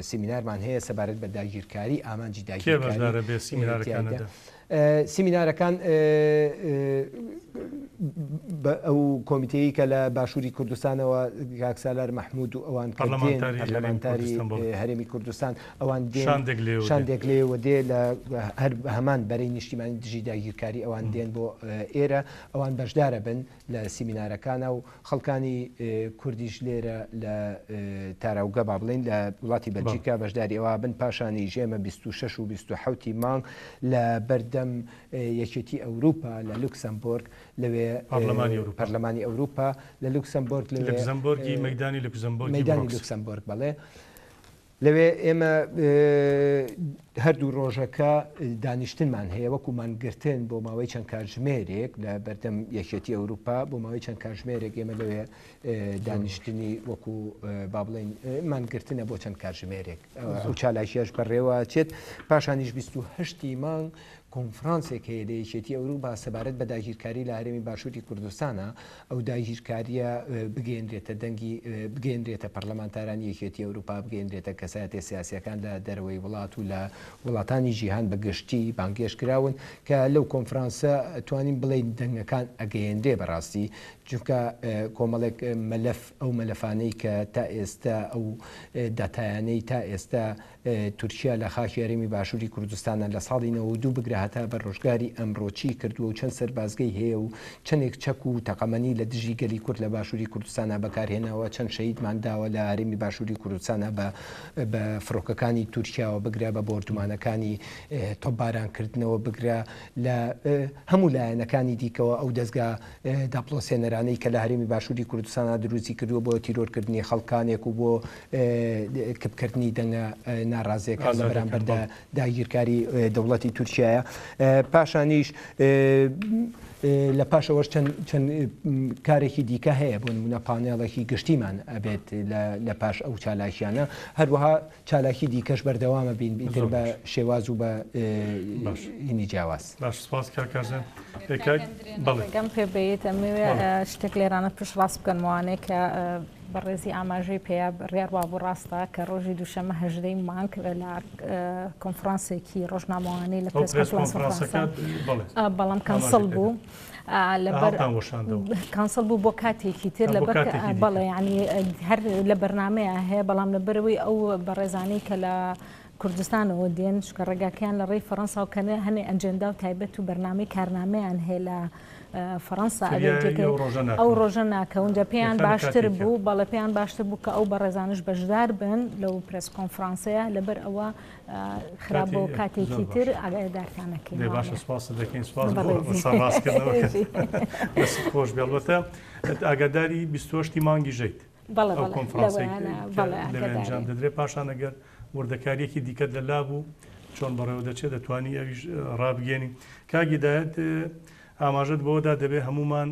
سیمینارمان هەیە سەبارەت بە داگیرکاری ئامانجی
کێ
داگیرکاری
بەشدارە بێ
تیایدا
سیمینارەکانەدا؟
سیمینارەکان ئەو کۆمیتەیەی کە لە باشووری کوردستانەوە کاک سالار مەحموود و ئەوان کە دێن
پەرلەمانتاری هەرێمی
پەرلەمانتاری
کوردستان بەڵێ.
هەرێمی کوردستان ئەوان دێن
شاندێک لێوە دێ.
شاندێک لێوە دێ لە هەر هەمان بەرەی نیشتیمانی دژی داگیرکاری ئەوان دێن بۆ ئێرە ئەوان بەشدارە بن لە سیمینارەکانا و خەڵکانی کوردیش لێرە لە تاراوگە با بڵێین لە وڵاتی بەلجیکا بەشداری ئەوە بن پاشانیش ئێمە 26 و 27 مانگ لە بەردەم یەکێتی ئەوروپا لە لوکسەمبۆرگ لەوێ پەرلەمانی ئەوروپا لە لوکسەمبۆرگ لەوێ
لوکسەمبۆرگی مەیدانی لوکسەمبۆرگی
مەیدانی لوکسەمبۆرگ بەڵێ لەوێ ئێمە هەردوو ڕۆژەکە دانیشتنمان هەیە وەکو مانگرتن بۆ ماوەی چەند کاتژمێرێک لە بەردەم یەکێتی ئەوروپا بۆ ماوەی چەند کاتژمێرێک ئێمە لەوێ دانیشتنی وەکو با بڵێین مانگرتنە بۆ چەند کاتژمێرێک ئەو چالاکیەش بەڕێوە چێت پاشانیش 28 مانگ کۆنفرانسێک هەیە لە یەکێتی ئەوروپا سەبارەت بە داگیرکاری لە هەرێمی باشووری کوردستانە، ئەو داگیرکارییە بگەیەنرێتە دەنگی بگەیەنرێتە پەرلەمانتارانی یەکێتی ئەوروپا، بگەیەنرێتە کەسایەتیە سیاسییەکان لە دەرەوەی وڵات و لە وڵاتانی جیهان بە گشتی بانگهێشت کراون کە لەو کۆنفرانسە توانین بڵێین دەنگەکان ئەگەیەنرێ بەڕاستی چونکە کۆمەڵێک مەلەف ئەو مەلەفانەی کە تا ئێستا ئەو داتایانەی تا ئێستا تورکیا لە خاکی هەرێمی باشووری کوردستانە لە ساڵی 92 بگرە هەتا بە ڕۆژگاری ئەمڕۆ چی کردووە و چەند سەربازگەی هەیە و چەندێک چەک و تەقەمەنی لە دژی گەلی کورد لە باشووری کوردستانا بەکارهێناوە چەند شەهیدمان داوە لە هەرێمی باشووری کوردستانا بە بە فڕۆکەکانی تورکیاوە بگرە بە بۆردومانەکانی تۆپبارانکردنەوە بگرە لە هەموو لایەنەکانی دیکەوە ئەو دەزگا داپڵۆسێنەرانەی کە لە هەرێمی باشووری کوردستانا دروستی کردووە بۆ تیرۆرکردنی خەڵکانێک و بۆ کپکردنی دەنگە ناڕازیەکان لە بەرامبەردا داگیرکاری دەوڵەتی تورکیایە. پاشانیش لە پاشەوەش چەند کارێکی دیکە هەیە بۆ نمونە پانێڵێکی گشتیمان ئەبێت لە پاش ئەو چالاکیانە هەروەها چالاکی دیکەش بەردەوامە بین ئیتر بە شێواز و بە هینی جیاواز.
باش سپاس کاک کارزان. کاک بەڵێ.
ڕێگەم پێ بەیت ئەمەوێ شتێک لێرانە پشتڕاست بکەنمەوانەی کە بەڕێزی ئاماژەی پێیا بڕیار وابوو ڕاستە کە ڕۆژی دووشەممە هەژدەی مانگ لە کۆنفرانسێکی ڕۆژنامەوانی لە پرێس کۆنفرانسەکە بەڵام cancel بوو. لەبەر cancel بوو بۆ کاتێکی تر لە بەڵێ ینی هەر لە بەرنمەیە هەیە بەڵام لەبەرەوەی ئەو بەڕێزانەی کە لە. کوردستانەوە دێن چونکە ڕێگاکەیان لە ڕێی فەرەنسا و کە هەنێ ئەجێندا و تایبەت و بەرنامەی کارنامەیان هەیە لە فەرەنسا ئەو ڕۆژە ناکەون جا پێیان باشتر بوو بەڵێ پێیان باشتر بوو کە ئەو بەڕێزانش بەشدار بن لەو پرێس کۆنفرانسەیە لەبەر ئەوە خراپ بۆ کاتێکی تر ئاگادارتان
نەکەین باشە سپاست دەکەین سپاس بۆ ڕاستکردنەوەکەت دەست خۆش بێ ئەڵبەتە ئاگاداری 28 مانگی ژەیت
بەڵێ
ئەو
بەڵێ
کۆنفرانسەی
لەوەیانە
کە
بەڵێ
لەوێ ئەنجام
ئاگادارین.
دەدرێت پاشان ئەگەر وردەکارییەکی دیکەت لە لا بوو چۆن بەڕێوە دەچێت دەتوانی ئەویش ڕابگەیەنی. کاک هیدایەت ئاماژەت بەوە دا دەبێ هەموومان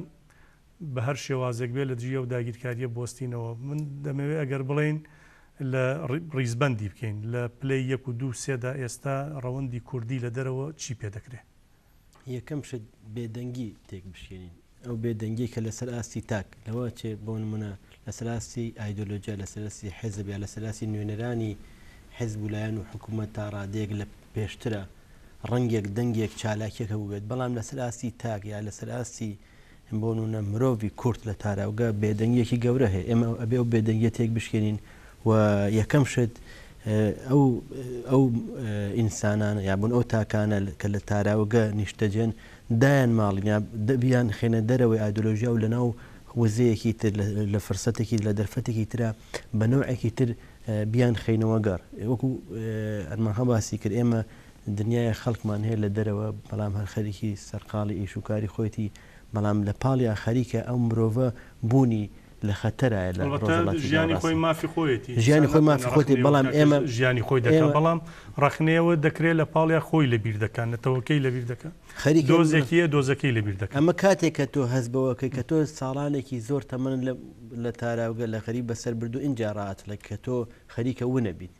بە هەر شێوازێک بێ لە دژی ئەو داگیرکارییە بوەستینەوە. من دەمەوێ ئەگەر بڵێین لە ڕیزبەندی بکەین لە پلەی یەک و دوو سێدا ئێستا ڕەوەندی کوردی لە دەرەوە چی پێ دەکرێ؟
یەکەم شت بێدەنگی تێک بشکێنین، ئەو بێدەنگیەی کە لەسەر ئاستی تاک، لەوە چێ بۆ نمونە لەسەر ئاستی ئایدۆلۆژیا، لەسەر ئاستی حیزب یا لەسەر ئاستی نوێنەرانی حیزب و لایەن و حکوومەت تا ڕادەیەک لە پێشترە ڕەنگێک، دەنگێک، چالاکیەک هەبووبێت، بەڵام لەسەر ئاستی تاک یا لەسەر ئاستی بۆ نمونە مرۆڤی کورد لە تاراوگە بێدەنگیەکی گەورە هەیە، ئێمە ئەبێ ئەو بێدەنگیە تێک بشکێنین و یەکەم شت ئەو ئەو ئینسانانە یا بوون ئەو تاکانە کە لە تاراوگە نیشتەجێن دایان ماڵین یا بیان خێنە دەرەوەی ئایدۆلۆژیا و لەناو وزەیەکی تر لە فرسەتێکی لە دەرفەتێکی ترە بە نەوعێکی تر بیان خەینەوە گەڕ وەکو ئەرمانخان باسی کرد ئێمە دنیای خەڵکمان هەیە لە دەرەوە بەڵام هەر خەریکی سەرقاڵی ئیش و کاری خۆیەتی بەڵام لە پاڵیا خەریکە ئەو مرۆڤە بوونی لە خەتەرایە لە
ئەڵبەتە
ڕۆژهەڵاتی
ژیانی
ناوەڕاست.
خۆی مافی خۆیەتی
ژیانی
ئینسان
خۆی
ناتوانێ
مافی خۆیەتی
ڕەخنەی
بەڵام
ئەوە بکا کە
ئێمە
ژیانی خۆی دەکا
ئێمە
بەڵام ڕەخنەیەوە دەکرێ لە پاڵیا خۆی لە بیر دەکا نەتەوەکەی لە بیر دەکا
خەریکە
دۆزێکی هەیە دۆزەکەی لە بیر دەکا.
ئەمە کاتێک کە تۆ هەست بەوە کەی کە تۆ ساڵانێکی زۆر تەمەنت لە لە تاراوگە لە غەریب بەسەر بردوو ئینجا ڕائەچڵێ کە تۆ خەریکە ونەبیت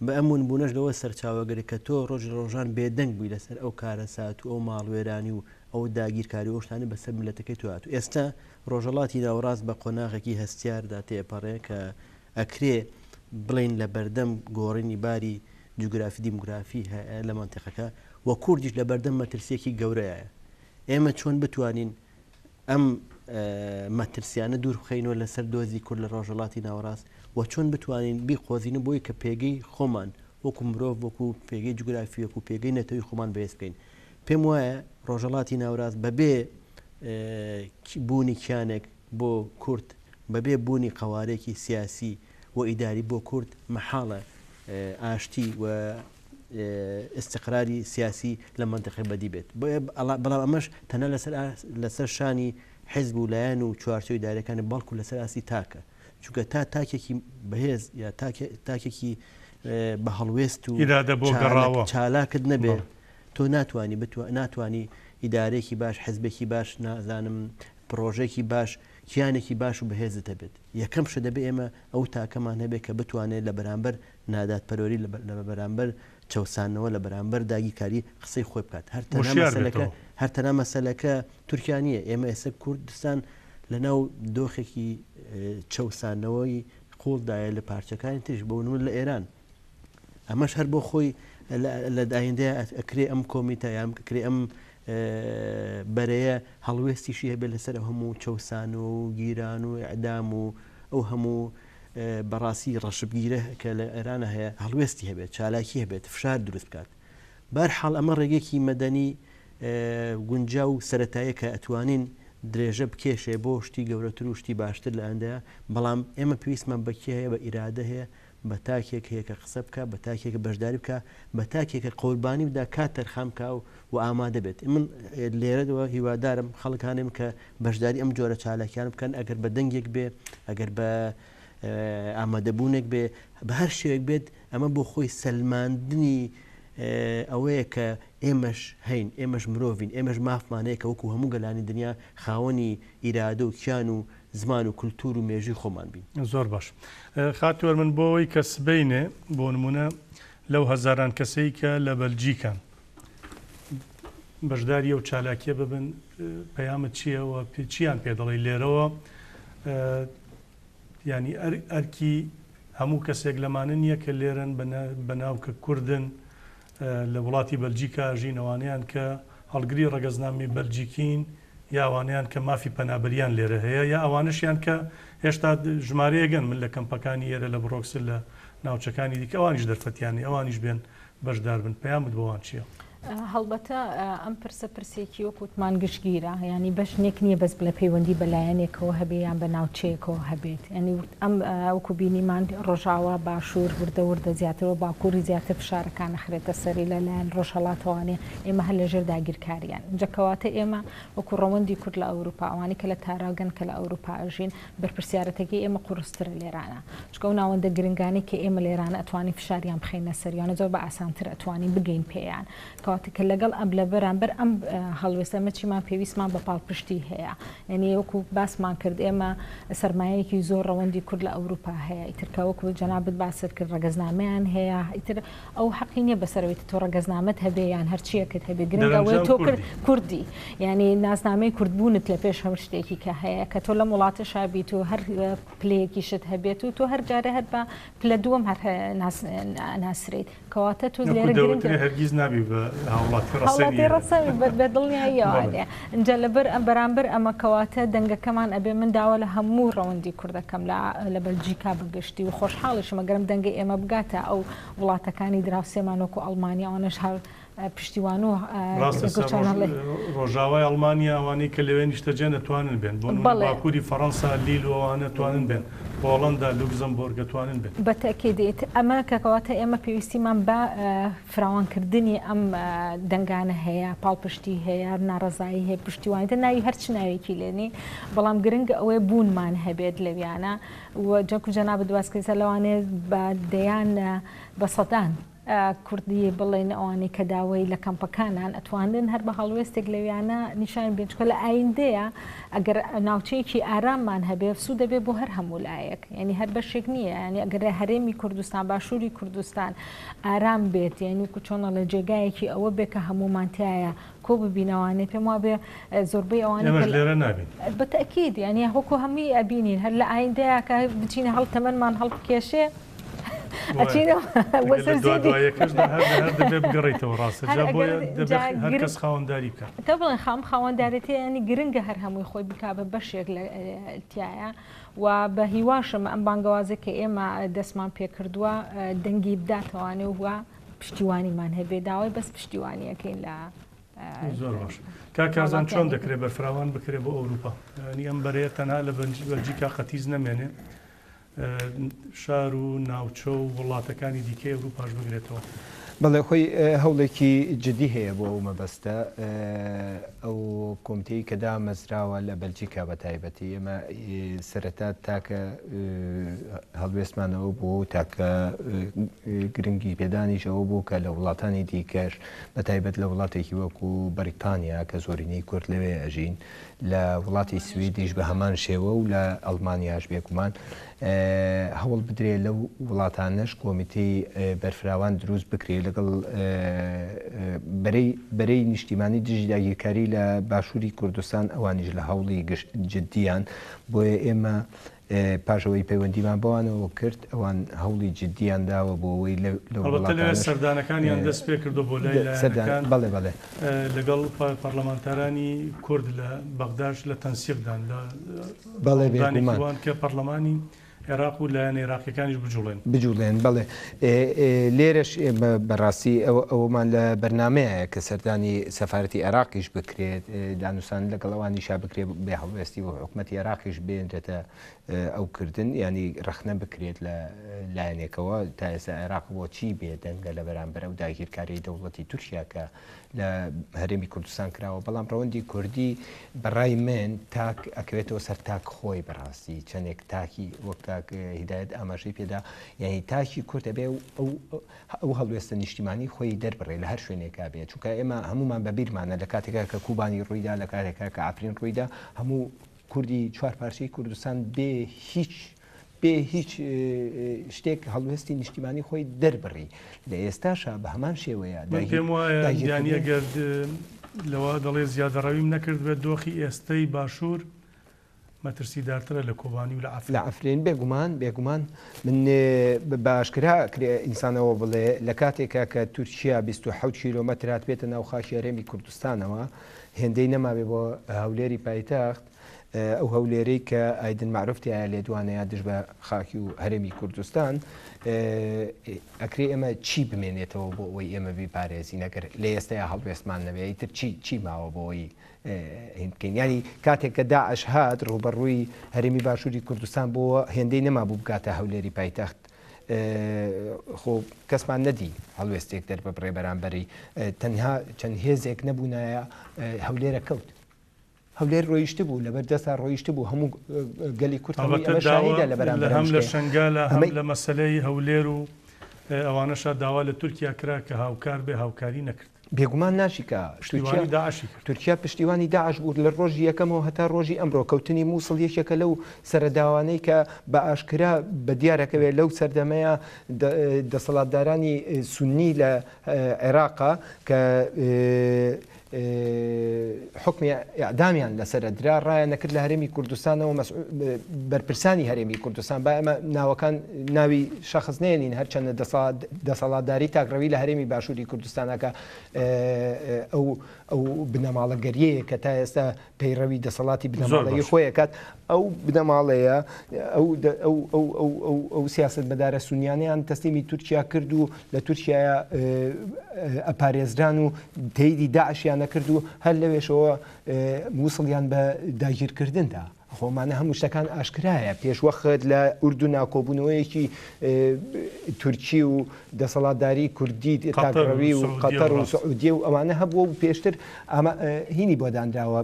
بە ئەم ونبوونەش لەوە سەرچاوە گرت کە تۆ ڕۆژ لە ڕۆژان بێدەنگ بووی لەسەر ئەو کارەسات و ئەو ماڵوێرانی و ئەو داگیرکاری و ئەو شتانەی بەسەر میللەتەکەی تۆ هاتوو. ئێستا ڕۆژهەڵاتی ناوەڕاست بە قۆناغێکی هەستیاردا تێئەپەڕێ کە ئەکرێ بڵێین لە بەردەم گۆڕینی باری جوگرافی دیموگرافی هەیە لە مەنتیقەکە و کوردیش لە بەردەم مەترسییەکی گەورەیە. ئێمە چۆن بتوانین ئەم مەترسیانە دوور بخەینەوە لەسەر دۆزی کورد لە ڕۆژهەڵاتی ناوەڕاست و چۆن بتوانین بیقۆزینەوە بۆی کە پێگەی خۆمان وەکو مرۆڤ وەکو پێگەی جوگرافی وەکو پێگەی نەتەوەی خۆمان بەهێز بکەین پێم وایە ڕۆژهەڵاتی ناوەراست بەبێ بوونی کیانێک بۆ کورد بەبێ بوونی قەوارێکی سیاسی و ئیداری بۆ کورد مەحاڵە ئاشتی و ئیستقراری سیاسی لە مەنتیقە بەدی بێت بەڵام ئەمەش تەنها لەسەر لەسەر شانی حزب و لایەن و چوارچێوەی دارەکانی بەڵکو لەسەر ئاستی تاکە چونکە تا تاکێکی بەهێز یا تاکێکی بە هەڵوێست و
ئیرادە بۆ گەڕاوە
چالاکت نەبێت تۆ ناتوانانی ناتوانانی ئیدارێکی باش حزبێکی باش نازانم پرۆژێکی باش کیانێکی باش و بەهێزت هەبێت یەکەم شت دەبێ ئێمە ئەو تاکەمان هەبێت کە بتوانێت لە بەرامبەر نادادپەروەری لە بەرامبەر چەوساندنەوە لە بەرامبەر داگیرکاری قسەی خۆی بکات هەر تەنها
وشیار
مەسەلەکە
بێتەوە.
هەر تەنها مەسەلەکە تورکیا نییە ئێمە ئێستا کوردستان لە ناو دۆخێکی چەوساندنەوەی قوڵدایە لە پارچەکانی تریش بۆ نمونە لە ئێران ئەمەش هەر بۆ خۆی لە ئایندەیە ئەکرێ ئەم کۆمیتە یان ئەکرێ ئەم بەرەیە هەڵوێستیشی هەبێت لەسەر ئەو هەموو چەوسانەوە و گیران و ئیعدام و ئەو هەموو بەڕاستی ڕەشبگیرە کە لە ئێرانە هەیە هەڵوێستی هەبێت، چالاکی هەبێت، فشار دروست بکات. بەهەرحاڵ ئەمە ڕێگەیەکی مەدەنی گونجاو و سەرەتاییە کە ئەتوانین درێژە بکێشێ بۆ شتی گەورەتر و شتی باشتر لە ئایندەیا، بەڵام ئێمە پێویستمان بە کێ هەیە؟ بە ئیرادە هەیە، بە تاکێک هەیە کە قسە بکا، بە تاکێک کە بەشداری بکا، بە تاکێک کە قوربانی بدا، کات تەرخان بکا و ئامادە بێت. من لێرەوە هیوادارم خەڵک هانێم کە بەشداری ئەم جۆرە چالاکیانە بکەن، ئەگەر بە دەنگێک بێ، ئەگەر بە ئامادەبوونێک بێ، بە هەر شێوەیەک بێت، ئەمە بۆ خۆی سەلماندنی ئەوەیە کە ئێمەش هەین، ئێمەش مرۆڤین، ئێمەش مافمان هەیە کە وەکو هەموو گەلانی دنیا خاوەنی ئیرادە و کیان و زمان و کولتوور و مێژووی خۆمان بین.
زۆر باش خاتوو ئەرمن بۆ ئەوەی کە سبەینێ بۆ نموونە لەو هەزاران کەسەی کە لە بەلجیکان بەشداری ئەو چالاکیە ببن پەیامت چییە و چیان پێ دەڵێی لێرەوە یانی ئەرکی هەموو کەسێک لەمانە نییە کە لێرەن بەناو کە کوردن لە وڵاتی بەلجیکا ئەژین ئەوانەیان کە هەڵگری ڕەگەزنامەی بەلجیکین یا ئەوانەیان کە مافی پەنابەریان لێرە هەیە یا ئەوانەشیان کە هێشتا ژمارەیەگەن من لە کەمپەکانی ئێرە لە بڕۆکسل لە. ناوچەکانی دیکە ئەوانیش دەرفەتیان هەیە ئەوانیش بێن بەشدار بن پەیامت بۆ وان چییە؟
هەڵبەتە ئەم پرسە پرسێکی وەک وتمان گشتگیرە یانی بەشنێک نییە بەس بڵێ پەیوەندی بە لایەنێکەوە هەبێ یان بە ناوچەیەکەوە هەبێت یانی ئەم وەکو بینیمان ڕۆژاوا باشوور وردە وردە زیاتر و باکووری زیاتر فشارەکان ئەخرێتە سەری لە لایەن ڕۆژهەڵاتەوانێ ئێمە هەر لەژێر داگیرکاریان جا کەواتە ئێمە وەکو ڕەوەندی کورد لە ئەوروپا ئەوانەی کە لە تاراوگەن کە لە ئەوروپا ئەژین بەرپرسیارەتەکەی ئێمە قوڕسترە لێرانە چونکە ئەو ناوەندە گرنگانەی کە ئێمە لێرانە ئەتوانین فشاریان بخەینە سەریان زۆر بە ئاسانتر ئەتوانین بگەین پێیان کەواتە کە لەگەڵ ئەم لە بەرامبەر ئەم هەڵوێستە ئەمە چیمان پێویستمان بە پاڵپشتی هەیە یعنی وەکو باسمان کرد ئێمە سەرمایەکی زۆر ڕەوەندی کورد لە ئەوروپا هەیە ئیتر کە وەکو جەنابت باست کرد ڕەگەزنامەیان هەیە ئیتر ئەو حەقی نییە بەسەرەوەی تۆ ڕەگەزنامەت هەبێ یان هەرچیەکت هەبێ گرنگ ئەوەیە تۆ کوردی یعنی ناسنامەی کوردبوونت لە پێش هەموو شتێکی کە هەیە کە تۆ لەم وڵاتەشا بیت و هەر پلەیەکیشت هەبێت و تۆ هەر جارێ هەر بە پلە دووەم هەر ناسرێیت کەواتە تۆ لێرە گرنگە
هەرگیز نابی بە هاوڵاتی ڕەسەنی
ڕەسەن بە دڵنیاییەوە ئینجا لەبەر ئەم بەرامبەر ئەمە کەواتە دەنگەکەمان ئەبێ من داوا لە هەموو ڕەوەندی کوردەکەم لە لە بەلجیکا بەگشتی و خۆشحاڵیشم ئەگەر ئەم دەنگەی ئێمە بگاتە ئەو وڵاتەکانی دراوسێمان وەکو ئەڵمانیا ئەوانەش هەر پشتیوان و
ڕاستە ڕۆژاوای ئەڵمانیا ئەوانەی کە لەوێ نیشتەجێن ئەتوانن بێن بۆ نموونە باکووری فەڕەنسا لیل و ئەوانە توانن بێن هۆڵەندا لوکزەمبۆرگ ئەتوانن بێن.
بە تەئکید ئەمە کە کەواتە ئێمە پێویستیمان بە فراوانکردنی ئەم دەنگانە هەیە، پاڵپشتی هەیە، ناڕەزایی هەیە، پشتیوانی هەیە، ناوی هەرچ ناوێکی لێنێین، بەڵام گرنگ ئەوەیە بوونمان هەبێت لەویانە و وەکو جەنابت باس کرد لەوانەیە بە دەیان بە سەدان کوردی بڵێن ئەوانەی کە داوای لە کەمپەکانان ئەتوانن هەر بە هەڵوێستێک لەویانە نیشان بێن چونکە لە ئایندەیە ئەگەر ناوچەیەکی ئاراممان هەبێ سوود دەبێ بۆ هەر هەموو لایەک یعنی هەر بەشێک نییە یعنی ئەگەر هەرێمی کوردستان باشووری کوردستان ئارام بێت یعنی وەکو چۆن ئەڵێ جێگایەکی ئەوە بێ کە هەموومان تایە کۆ ببینەوانێ پێم وابێ زۆربەی ئەوانە
ئێمەش لێرە نابین
بە تەئکید یعنی وەکو هەمووی ئەبینین هەر لە ئایندەیە کە بچینە هەڵ تەمەنمان هەڵبکێشێ ئەچینەوە بۆ سەر زێدی.
دوایەکەشدا هەر هەر دەبێ بگەڕێیتەوە ڕاستە جا بۆیە دەبێ هەر کەس خاوەنداری بکا.
تا بڵێن خام خاوەندارێتی یانی گرنگە هەر هەمووی خۆی بکا بە بەشێک لە تایە و بە هیواشم ئەم بانگەوازێک کە ئێمە دەستمان پێکردووە دەنگی بداتەوانێ و پشتیوانیمان هەبێ داوای بەس پشتیوانیەکەین لە
زۆر باش کاک کارزان چۆن دەکرێت بەرفراوان بکرێت بۆ ئەوروپا ینی ئەم بەرەیە تەنها لە بەلجیکا قەتیز نەمێنێ شار و ناوچە و وڵاتەکانی دیکەی ئەوروپاش بگرێتەوە.
بەڵێ خۆی هەوڵێکی جدی هەیە بۆ ئەو مەبەستە، ئەو کۆمیتەی کە دامەزراوە لە بەلجیکا بە تایبەتی ئێمە سەرەتا تاکە هەڵوێستمان ئەوە بوو و تاکە گرنگی پێدانیش ئەوە بوو کە لە وڵاتانی دیکەش بە تایبەت لە وڵاتێکی وەکو بەریتانیا کە زۆرینەی کورد لەوێ ئەژین لە وڵاتی سویدیش بە هەمان شێوە و لە ئەڵمانیاش بێگومان هەوڵ بدرێ لەو وڵاتانەش کۆمیتەی بەرفراوان دروست بکرێ لەگەڵ بەرەی بەرەی نیشتیمانی دژی داگیرکاری لە باشووری کوردستان ئەوانیش لە هەوڵی جددیان بۆیە ئێمە پاش ئەوەی پەیوەندیمان بەوانەوە کرد، ئەوان هەوڵی جدییان داوە بۆ ئەوەی لەو
ئەڵبەتە لەوێ وڵاتانەش سەردانەکانیان دەست پێ کردووە بۆ لای
سەردان
لایەنەکان
بەڵێ بەڵێ.
لەگەڵ پەڕلەمانتارانی کورد لە بەغداش لە تەنسیقدان لە
بەڵێ
هەوڵدانێکی
بێگومان.
وان کە پەڕلەمانی عێراق و لایەنە عێراقییەکانیش بجوڵێن.
بجوڵێن بەڵێ. لێرەش ئێمە بەڕاستی ئەوەمان لە بەرنامەیە کە سەردانی سەفارەتی عێراقیش بکرێت، دانوستان لەگەڵ ئەوانیشا بکرێت، بێ هەڵوێستی و حکومەتی عێراقیش بێنرێتە ئەو کردن، یانی ڕەخنە بکرێت لە لایەنێکەوە تا ئێستا عێراق بۆچی بێدەنگە لە بەرامبەر ئەو داگیرکاریی دەوڵەتی تورکیا کە لە هەرێمی کوردستان کراوە، بەڵام ڕەوەندی کوردی بەڕای من تاک ئەکەوێتەوە سەر تاک خۆی بەڕاستی چەندێک تاکی وەک کاک هیدایەت ئاماژەی پێدا یعنی تاکی کورد ئەبێ ئەو ئەو هەڵوێستە نیشتیمانی خۆی دەربڕێ لە هەر شوێنێکا بێ چونکە ئێمە هەمومان بە بیرمانە لە کاتێکا کە کوبانی ڕوویدا لە کاتێکا کە عەفرین ڕوویدا هەموو کوردی چوار پارچەی کوردستان بێ هیچ بێ هیچ شتێک هەڵوێستی نیشتیمانی خۆی دەربڕی لە ئێستاشا بە هەمان شێوەیە
من پێم وایە یانی ئەگەر لەوە دەڵێ زیادەڕەویم نەکردبێت دۆخی ئێستەی باشوور مەترسیدارترە لە کۆبانی و لە عەفرین.
لە عەفرین بێگومان بێگومان من بە ئاشکرا ئەکرێ ئینسان ئەوە بڵێ لە کاتێکا کە تورکیا 27 کیلۆمەتر هاتبێتە ناو خاکی هەرێمی کوردستانەوە هێندەی نەمابێ بۆ هەولێری پایتەخت. ئەو هەولێرەی کە ئایدن مەعروف تیایا لێدوانەیا دژ بە خاکی و هەرێمی کوردستان، ئەکرێ ئێمە چی بمێنێتەوە بۆ ئەوەی ئێمە بیپارێزین ئەگەر لە ئێستەیا هەڵوێستمان نەبێ ئیتر چی چی ماوە بۆ ئەوەی هین بکەین یانی کاتێک کە داعش هات ڕووبەڕووی هەرێمی باشووری کوردستان بۆوە هێندەی نەمابوو بگاتە هەولێری پایتەخت خۆ کەسمان نەدی هەڵوێستێک دەرببڕێ بەرامبەری تەنها چەند هێزێک نەبوونایە هەولێرە کەوت. هەولێر ڕۆیشتبوو، لەبەر دەستا ڕۆیشتبوو، هەموو گەلی کورد هەمووی
ئەڵبەتە
ئەمە
داوا
شاهیدە لە بەرامبەر ئەم
هەم لە
شتەیە.
شەنگالە هەم
ئەمەی.
لە مەسەلەی هەولێر و ئەوانەشا داوا لە تورکیا کرا کە هاوکار بێ هاوکاری نەکرد.
بێگومان ناشیکا. تورکیا
پشتیوانی داعشی کرد.
تورکیا پشتیوانی داعش بوو لە ڕۆژی یەکەمەوە هەتا ڕۆژی ئەمڕۆ. کەوتنی مووسڵ یەکێکە لەو سەرەداوانەی کە بە ئاشکرا بە دیارەکەوێ لەو سەردەمەیا دەسەڵاتدارانی سوننی لە عێراقا کە حوکمی ئیعدامیان لەسەر ئەدرا، ڕایان ئەکرد لە هەرێمی کوردستانەوە بەرپرسانی هەرێمی کوردستان، با ئێمە ناوەکان ناوی شەخس نەیەنین، هەرچەندە دەسەڵاتداری تاکڕەوی لە هەرێمی باشووری کوردستانە کە ئەو ئەو بنەماڵەگەریەیە کە تا ئێستا پەیڕەوی دەسەڵاتی بنەماڵەیی خۆی ئەکات، ئەو بنەماڵەیە ئەو ئەو ئەو ئەو ئەو ئەو سیاسەتمەدارە سونیانەیان تەسلیمی تورکیا کرد و لە تورکیایا ئەپارێزران و تەیدی داعشیان ئەکرد و هەر لەوێشەوە موسڵیان بە داگیرکردن دا. خۆ ئەمانە هەموو شتەکان ئاشکرایە. پێشوەخت لە ئوردونا کۆبوونەوەیەکی تورکی و دەسەڵاتداری کوردی تاکڕەوی و قەتەر و سعودیە و ئەوانە هەبووە و پێشتر هینی بۆ دانراوە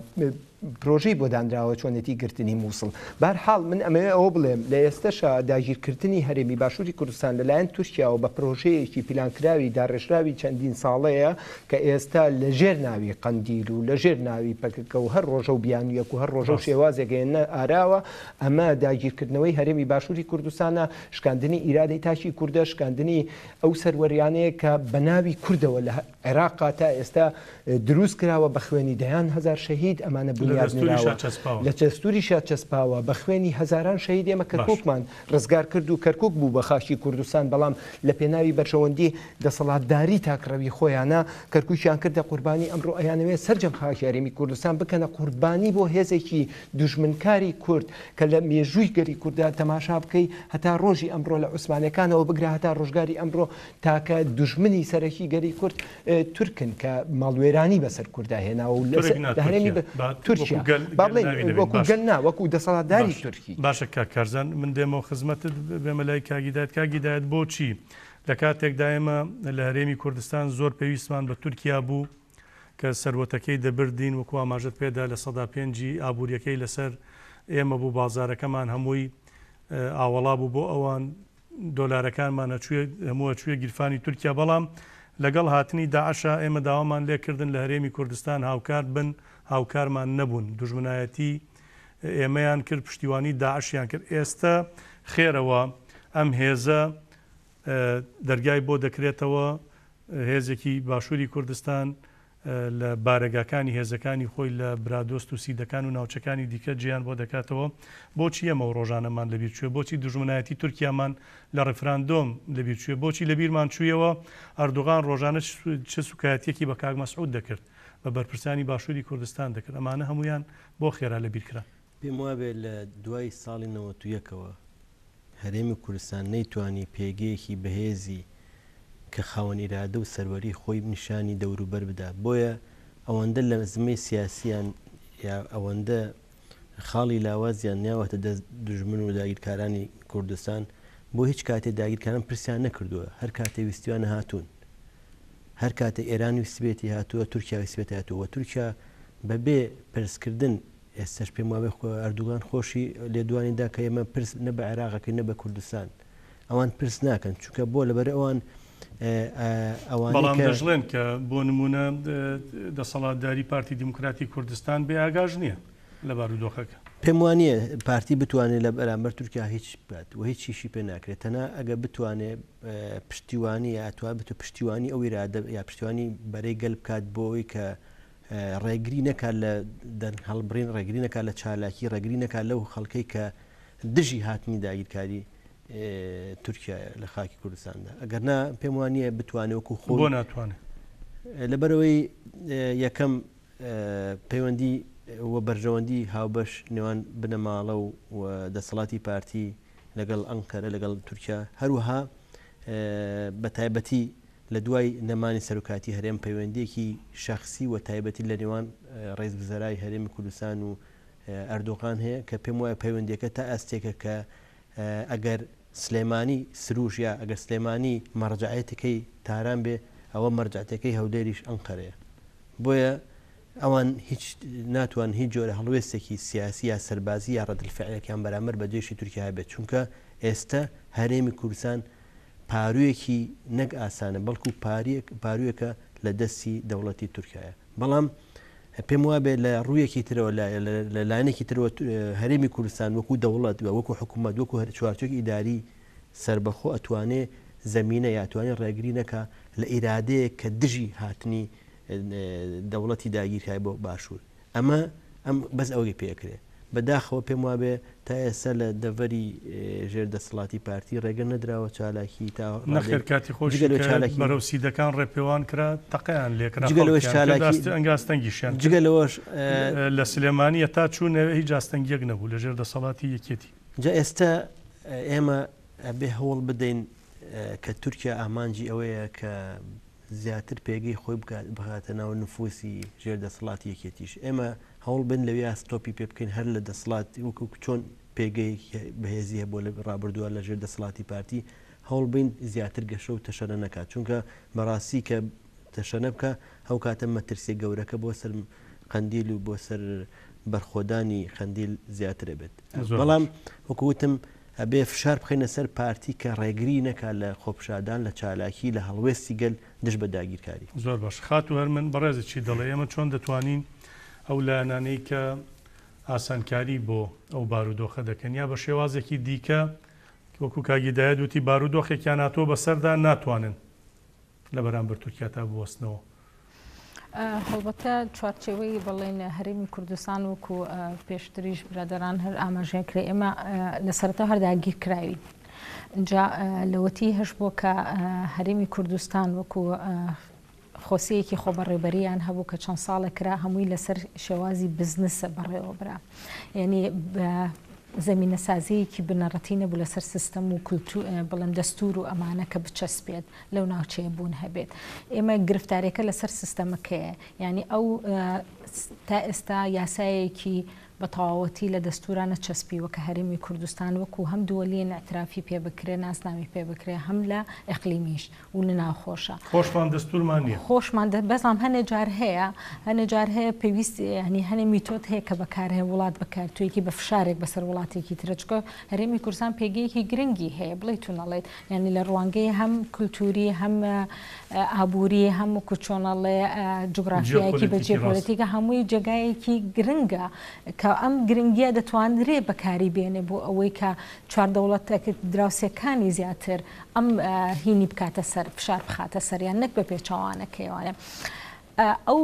پرۆژەی بۆ دانراوە چۆنێتی گرتنی مووسڵ. بەهەرحاڵ من ئەمەوێ ئەوە بڵێم لە ئێستەشا داگیرکردنی هەرێمی باشووری کوردستان لەلایەن تورکیاوە بە پرۆژەیەکی پیلانکراوی داڕێژراوی چەندین ساڵەیە کە ئێستا لە ژێر ناوی قەندیل و لە ژێر ناوی پەکەکە و هەر ڕۆژە و بیانوویەک و هەر ڕۆژە و شێوازێک ئەیەننە ئاراوە، ئەمە داگیرکردنەوەی هەرێمی باشووری کوردستانە، شکاندنی ئیرادەی تاکی کوردە، شکاندنی ئەو سەروەریانەیە کە بە ناوی کوردەوە لە عێراقا تا ئێستا دروست کراوە، بە خوێنی دەیان هەزار شەهید ئەمانە بنیات نراوە، لە دەستووریشا چەسپاوە، بە خوێنی هەزاران شەهید ئێمە کەرکووکمان ڕزگار کرد و کەرکوک بوو بە خاکی کوردستان، بەڵام لە پێناوی بەرژەوەندی دەسەڵاتداری تاکڕەوی خۆیانا کەرکوکیان کردە قوربانی، ئەمڕۆ ئەیانەوێت سەرجەم خاکی هەرێمی کوردستان بکەنە قوربانی بۆ هێزێکی دوژمنکاری کورد کە لە مێژووی گەلی کوردا تەماشا بکەی هەتا ڕۆژی ئەمڕۆ لە عوسمانەکانەوە بگرە هەتا ڕۆژگاری ئەمڕۆ تاکە دوژمنی سەرەکی گەلی کورد تورکن کە ماڵوێرانی بەسەر کوردا هێناوە و لە هەرێمی تورکیا با بڵێین وەکو گەل نا وەکو دەسەڵاتداری تورکی.
باشە کاک کارزان من دێمەوە خزمەتت بێمە لای کاک هیدایەت کاک هیدایەت بۆچی لە کاتێکدا ئێمە لە هەرێمی کوردستان زۆر پێویستمان بە تورکیا بوو کە سەروەتەکەی دەبردین وەکو ئاماژەت پێدا 5%ی ئابووریەکەی لەسەر ئێمە بوو بازارەکەمان هەمووی ئاوەڵا بوو بۆ ئەوان دۆلارەکانمان ئەچوویە هەموو ئەچوویە گیرفانی تورکیا بەڵام لەگەڵ هاتنی داعشا ئێمە داوامان لێکردن لە هەرێمی کوردستان هاوکار بن هاوکارمان نەبوون دوژمنایەتی ئێمەیان کرد پشتیوانی داعشیان کرد ئێستە خێرەوە ئەم هێزە دەرگای بۆ دەکرێتەوە هێزێکی باشووری کوردستان لە بارەگاکانی هێزەکانی خۆی لە برادۆست و سیدەکان و ناوچەکانی دیکە جێیان بۆ دەکاتەوە، بۆچی ئێمە ئەو ڕۆژانەمان لەبیر چووە؟ بۆچی دوژمنایەتی تورکیامان لە ڕیفراندۆم لەبیر چووە؟ بۆچی لەبیرمان چوویەوە ئەردوغان ڕۆژانە چ سوکایەتیەکی بە کاک مەسعود دەکرد، بە بەرپرسانی باشووری کوردستان دەکرد؟ ئەمانە هەموویان بۆ خێرا لەبیر کران؟
پێم وابێ لە دوای ساڵی نەوەتویەکەوە هەرێمی کوردستان نەیتوانی پێگەیەکی بەهێزی کە خاوەن ئیرادە و سەروەری خۆی نیشانی دەوروبەر بدا بۆیە ئەوەندە لە زمەی سیاسیان یا ئەوەندە خاڵی لاوازیان نیاوەتە دەست دوژمن و داگیرکارانی کوردستان بۆ هیچ کاتێ داگیرکاران پرسیان نەکردووە هەر کاتێ ویستویانە هاتوون هەر کاتێ ئێران ویستبێتی هاتووە تورکیا ویستبێتی هاتووە و تورکیا بەبێ پرسکردن ئێستاش پێم وابێ ئەردوگان خۆشی لێدوانی دا کە ئێمە پرس نە بە عێراق ئەکەین نە بە کوردستان ئەوان پرس ناکەن چونکە بۆ لەبەر ئەوان ئەوانەی
بەڵام
کە
دەشڵێن کە بۆ نموونە دەسەڵاتداری پارتی دیموکراتی کوردستان بێ ئاگاش نییە لە بارودۆخەکە.
پێم وا نییە پارتی بتوانێت لە بەرامبەر تورکیا هیچ بکات و هیچیشی پێ ناکرێت تەنها ئەگەر بتوانێت پشتیوانی یا توان بتو پشتیوانی ئەو ئیرادە یا پشتیوانی بەرەی گەل بکات بۆ ئەوەی کە ڕێگری نەکات لە دەنگ هەڵبڕین، ڕێگری نەکات لە چالاکی، ڕێگری نەکات لەو خەڵکەی کە دژی هاتنی داگیرکاری تورکیایە لە خاکی کوردستاندا. ئەگەر نا پێم وا نییە بتوانێت وەکو خۆی
بۆ ناتوانێت؟
لەبەرئەوەی یەکەم پەیوەندی و بەرژەوەندی هاوبەش نێوان بنەماڵە و دەسەڵاتی پارتی لەگەڵ ئەنقەرە لەگەڵ تورکیا هەروەها بە تایبەتی لە دوای نەمانی سەرۆکایەتی هەرێم پەیوەندیەکی شەخسی و تایبەتی لە نێوان ڕئیس وزەرای هەرێمی کوردستان و ئەردۆغان هەیە کە پێم وایە پەیوەندیەکە تا ئاستێکە کە ئەگەر سلێمانی سروش یا ئەگەر سلێمانی مەڕجەعێتەکەی تاران بێ ئەوە مەرجەعتەکەی هەولێریش ئەنقەرەیە بۆیە ئەوان هیچ ناتوان هیچ جۆرە هەڵوێستێکی سیاسی یا سەربازی یا ڕەدلفعلێکیان بەرامبەر بە جێشی تورکیا هەبێت چونکە ئێستە هەرێمی کوردستان پاروویەکی نەک ئاسانە بەڵکو پاریەک پاروویەکە لە دەستی دەوڵەتی تورکایە بەڵام پێم وابێ لە ڕوویەکی ترەوە لە لایەنێکی ترەوە هەرێمی کوردستان وەکو دەوڵەت و وەکو حکوومەت وەکو هەر چوارچێک ئیداری سربەخۆ ئەتوانێ زمینە یا توانێ ڕێگری نەکا لە ئیرادەیەک کە دژی هاتنی دەوڵەتی داگیرکای بۆ باشوور ئەمە ئەم بەس ئەوەی پێکرێ بەداخەوە پێم وابێ تا ئێستا لە دەڤەری ژێر دەسەڵاتی پارتی ڕێگە نەدراوە چالاکی تا
نەخێر کاتی خۆشی
جگە لەوەی چالاکی
بەرەو سیدەکان ڕێپێوان کرا تەقەیان لێکرا
جگە لەوەش
خەڵکیان کرد
چالاکی
ئاست- ئەنگە ئاستەنگیشیان کرد.
جگە لەوەش
لە سلێمانی هەتا چوونەوێ هیچ ئاستەنگیەک نەبوو لە ژێر دەسەڵاتی یەکێتی.
جا ئێستا ئێمە ئەبێ هەوڵ بدەین کە تورکیا ئامانجی ئەوەیە کە زیاتر پێگەی خۆی بخاتە ناو نفوسی ژێر دەسەڵاتی یەکێتیش. ئێمە هەوڵ بن لەویا ستۆپی پێ بکەین هەر لە دەسەڵات وەکو چۆن پێگەیەکی بەهێزی هەبووە لە ڕابردووە لە ژێر دەسەڵاتی پارتی هەوڵ بین زیاتر گەشە و تەشەنە نەکات چونکە بەڕاستی کە تەشەنە بکە ئەو کاتە مەترسیە گەورەکە بۆ سەر قەندیل و بۆ سەر بەرخۆدانی قەندیل زیاترە بێت بەڵام وەکو وتم ئەبێ فشار بخەینە سەر پارتی کە ڕێگری نەکا لە خۆپشادان، لە چالاکی، لە هەڵوێستی گەل دژ بە داگیرکاری.
زۆر باش خاتوو هەرمن بەڕێزت چی دەڵێی ئێمە چۆن دەتوانین ئەو لایەنانەی کە ئاسانکاری بۆ ئەو بارودۆخە دەکەن یا بە شێوازێکی دیکە وەکو کاک هیدایەت وتی بارودۆخێکیان هاتووە بەسەردا ناتوانن لە بەرامبەر تورکیا تا بوەستنەوە.
هەڵبەتە چوارچێوەی بەڵێن هەرێمی کوردستان وەکو پێشتریش برادەران هەر ئاماژەیان کرا ئێمە لە سەرەتا هەر داگیر کراوین جا لەوەتی هەش بووە کە هەرێمی کوردستان وەکو خۆسەیەکی خۆبەڕێوبەریان هەبوو کە چەند ساڵێک کرا هەمووی لەسەر شێوازی بزنسە بەڕێوەبرا یعنی زەمینەسازییەکی بنەڕەتی نەبوو لەسەر سیستەم و کولتوور بڵێم دەستوور و ئەمانە کە بچەسپێت لەو ناوچەیە بوون هەبێت. ئێمە گرفتاریەکە لەسەر سیستەمەکەیە. یانی ئەو تا ئێستا یاسایەکی بە تەواوەتی لە دەستوورا نەچەسپیوە کە هەرێمی کوردستان وەکوو هەم دووەلیەن ئیعترافی پێ بکرێ، ناسناوی پێ بکرێ هەم لە ئیقلیمیش. و لە ناوخۆشە.
خۆشمان دەستورمان نیە.
خۆشمان دە بەڵام هەنێ جار هەیە هەنێ جار هەیە پێویست یانی هەنێ میتۆد هەیە کە بەکار هەیە وڵات بەکار توێکی بە فشارێک بەسەر وڵاتێکی ترە چونکە هەرێمی کوردستان پێگەیەکی گرنگی هەیە بڵێیت و نەڵێیت یانی لە ڕوانگەی هەم کولتوری هەم ئابووری هەم وەکو چۆن ئەڵێ جوگرافیایەکی بە
جیۆپۆلیتیکی ڕاست.
جیۆپۆلیتیکە هەمووی جێگایەکی گرنگە کە ئەم گرنگیە دەتوانرێ بەکاری بێنێ بۆ ئەوەی کە چوار دەوڵەتەکە دراوسێکانی زیاتر ئەم هینی بکاتە سەر فشار بخاتە سەریان نەک بە پێچەوانەکەیوانە ئەو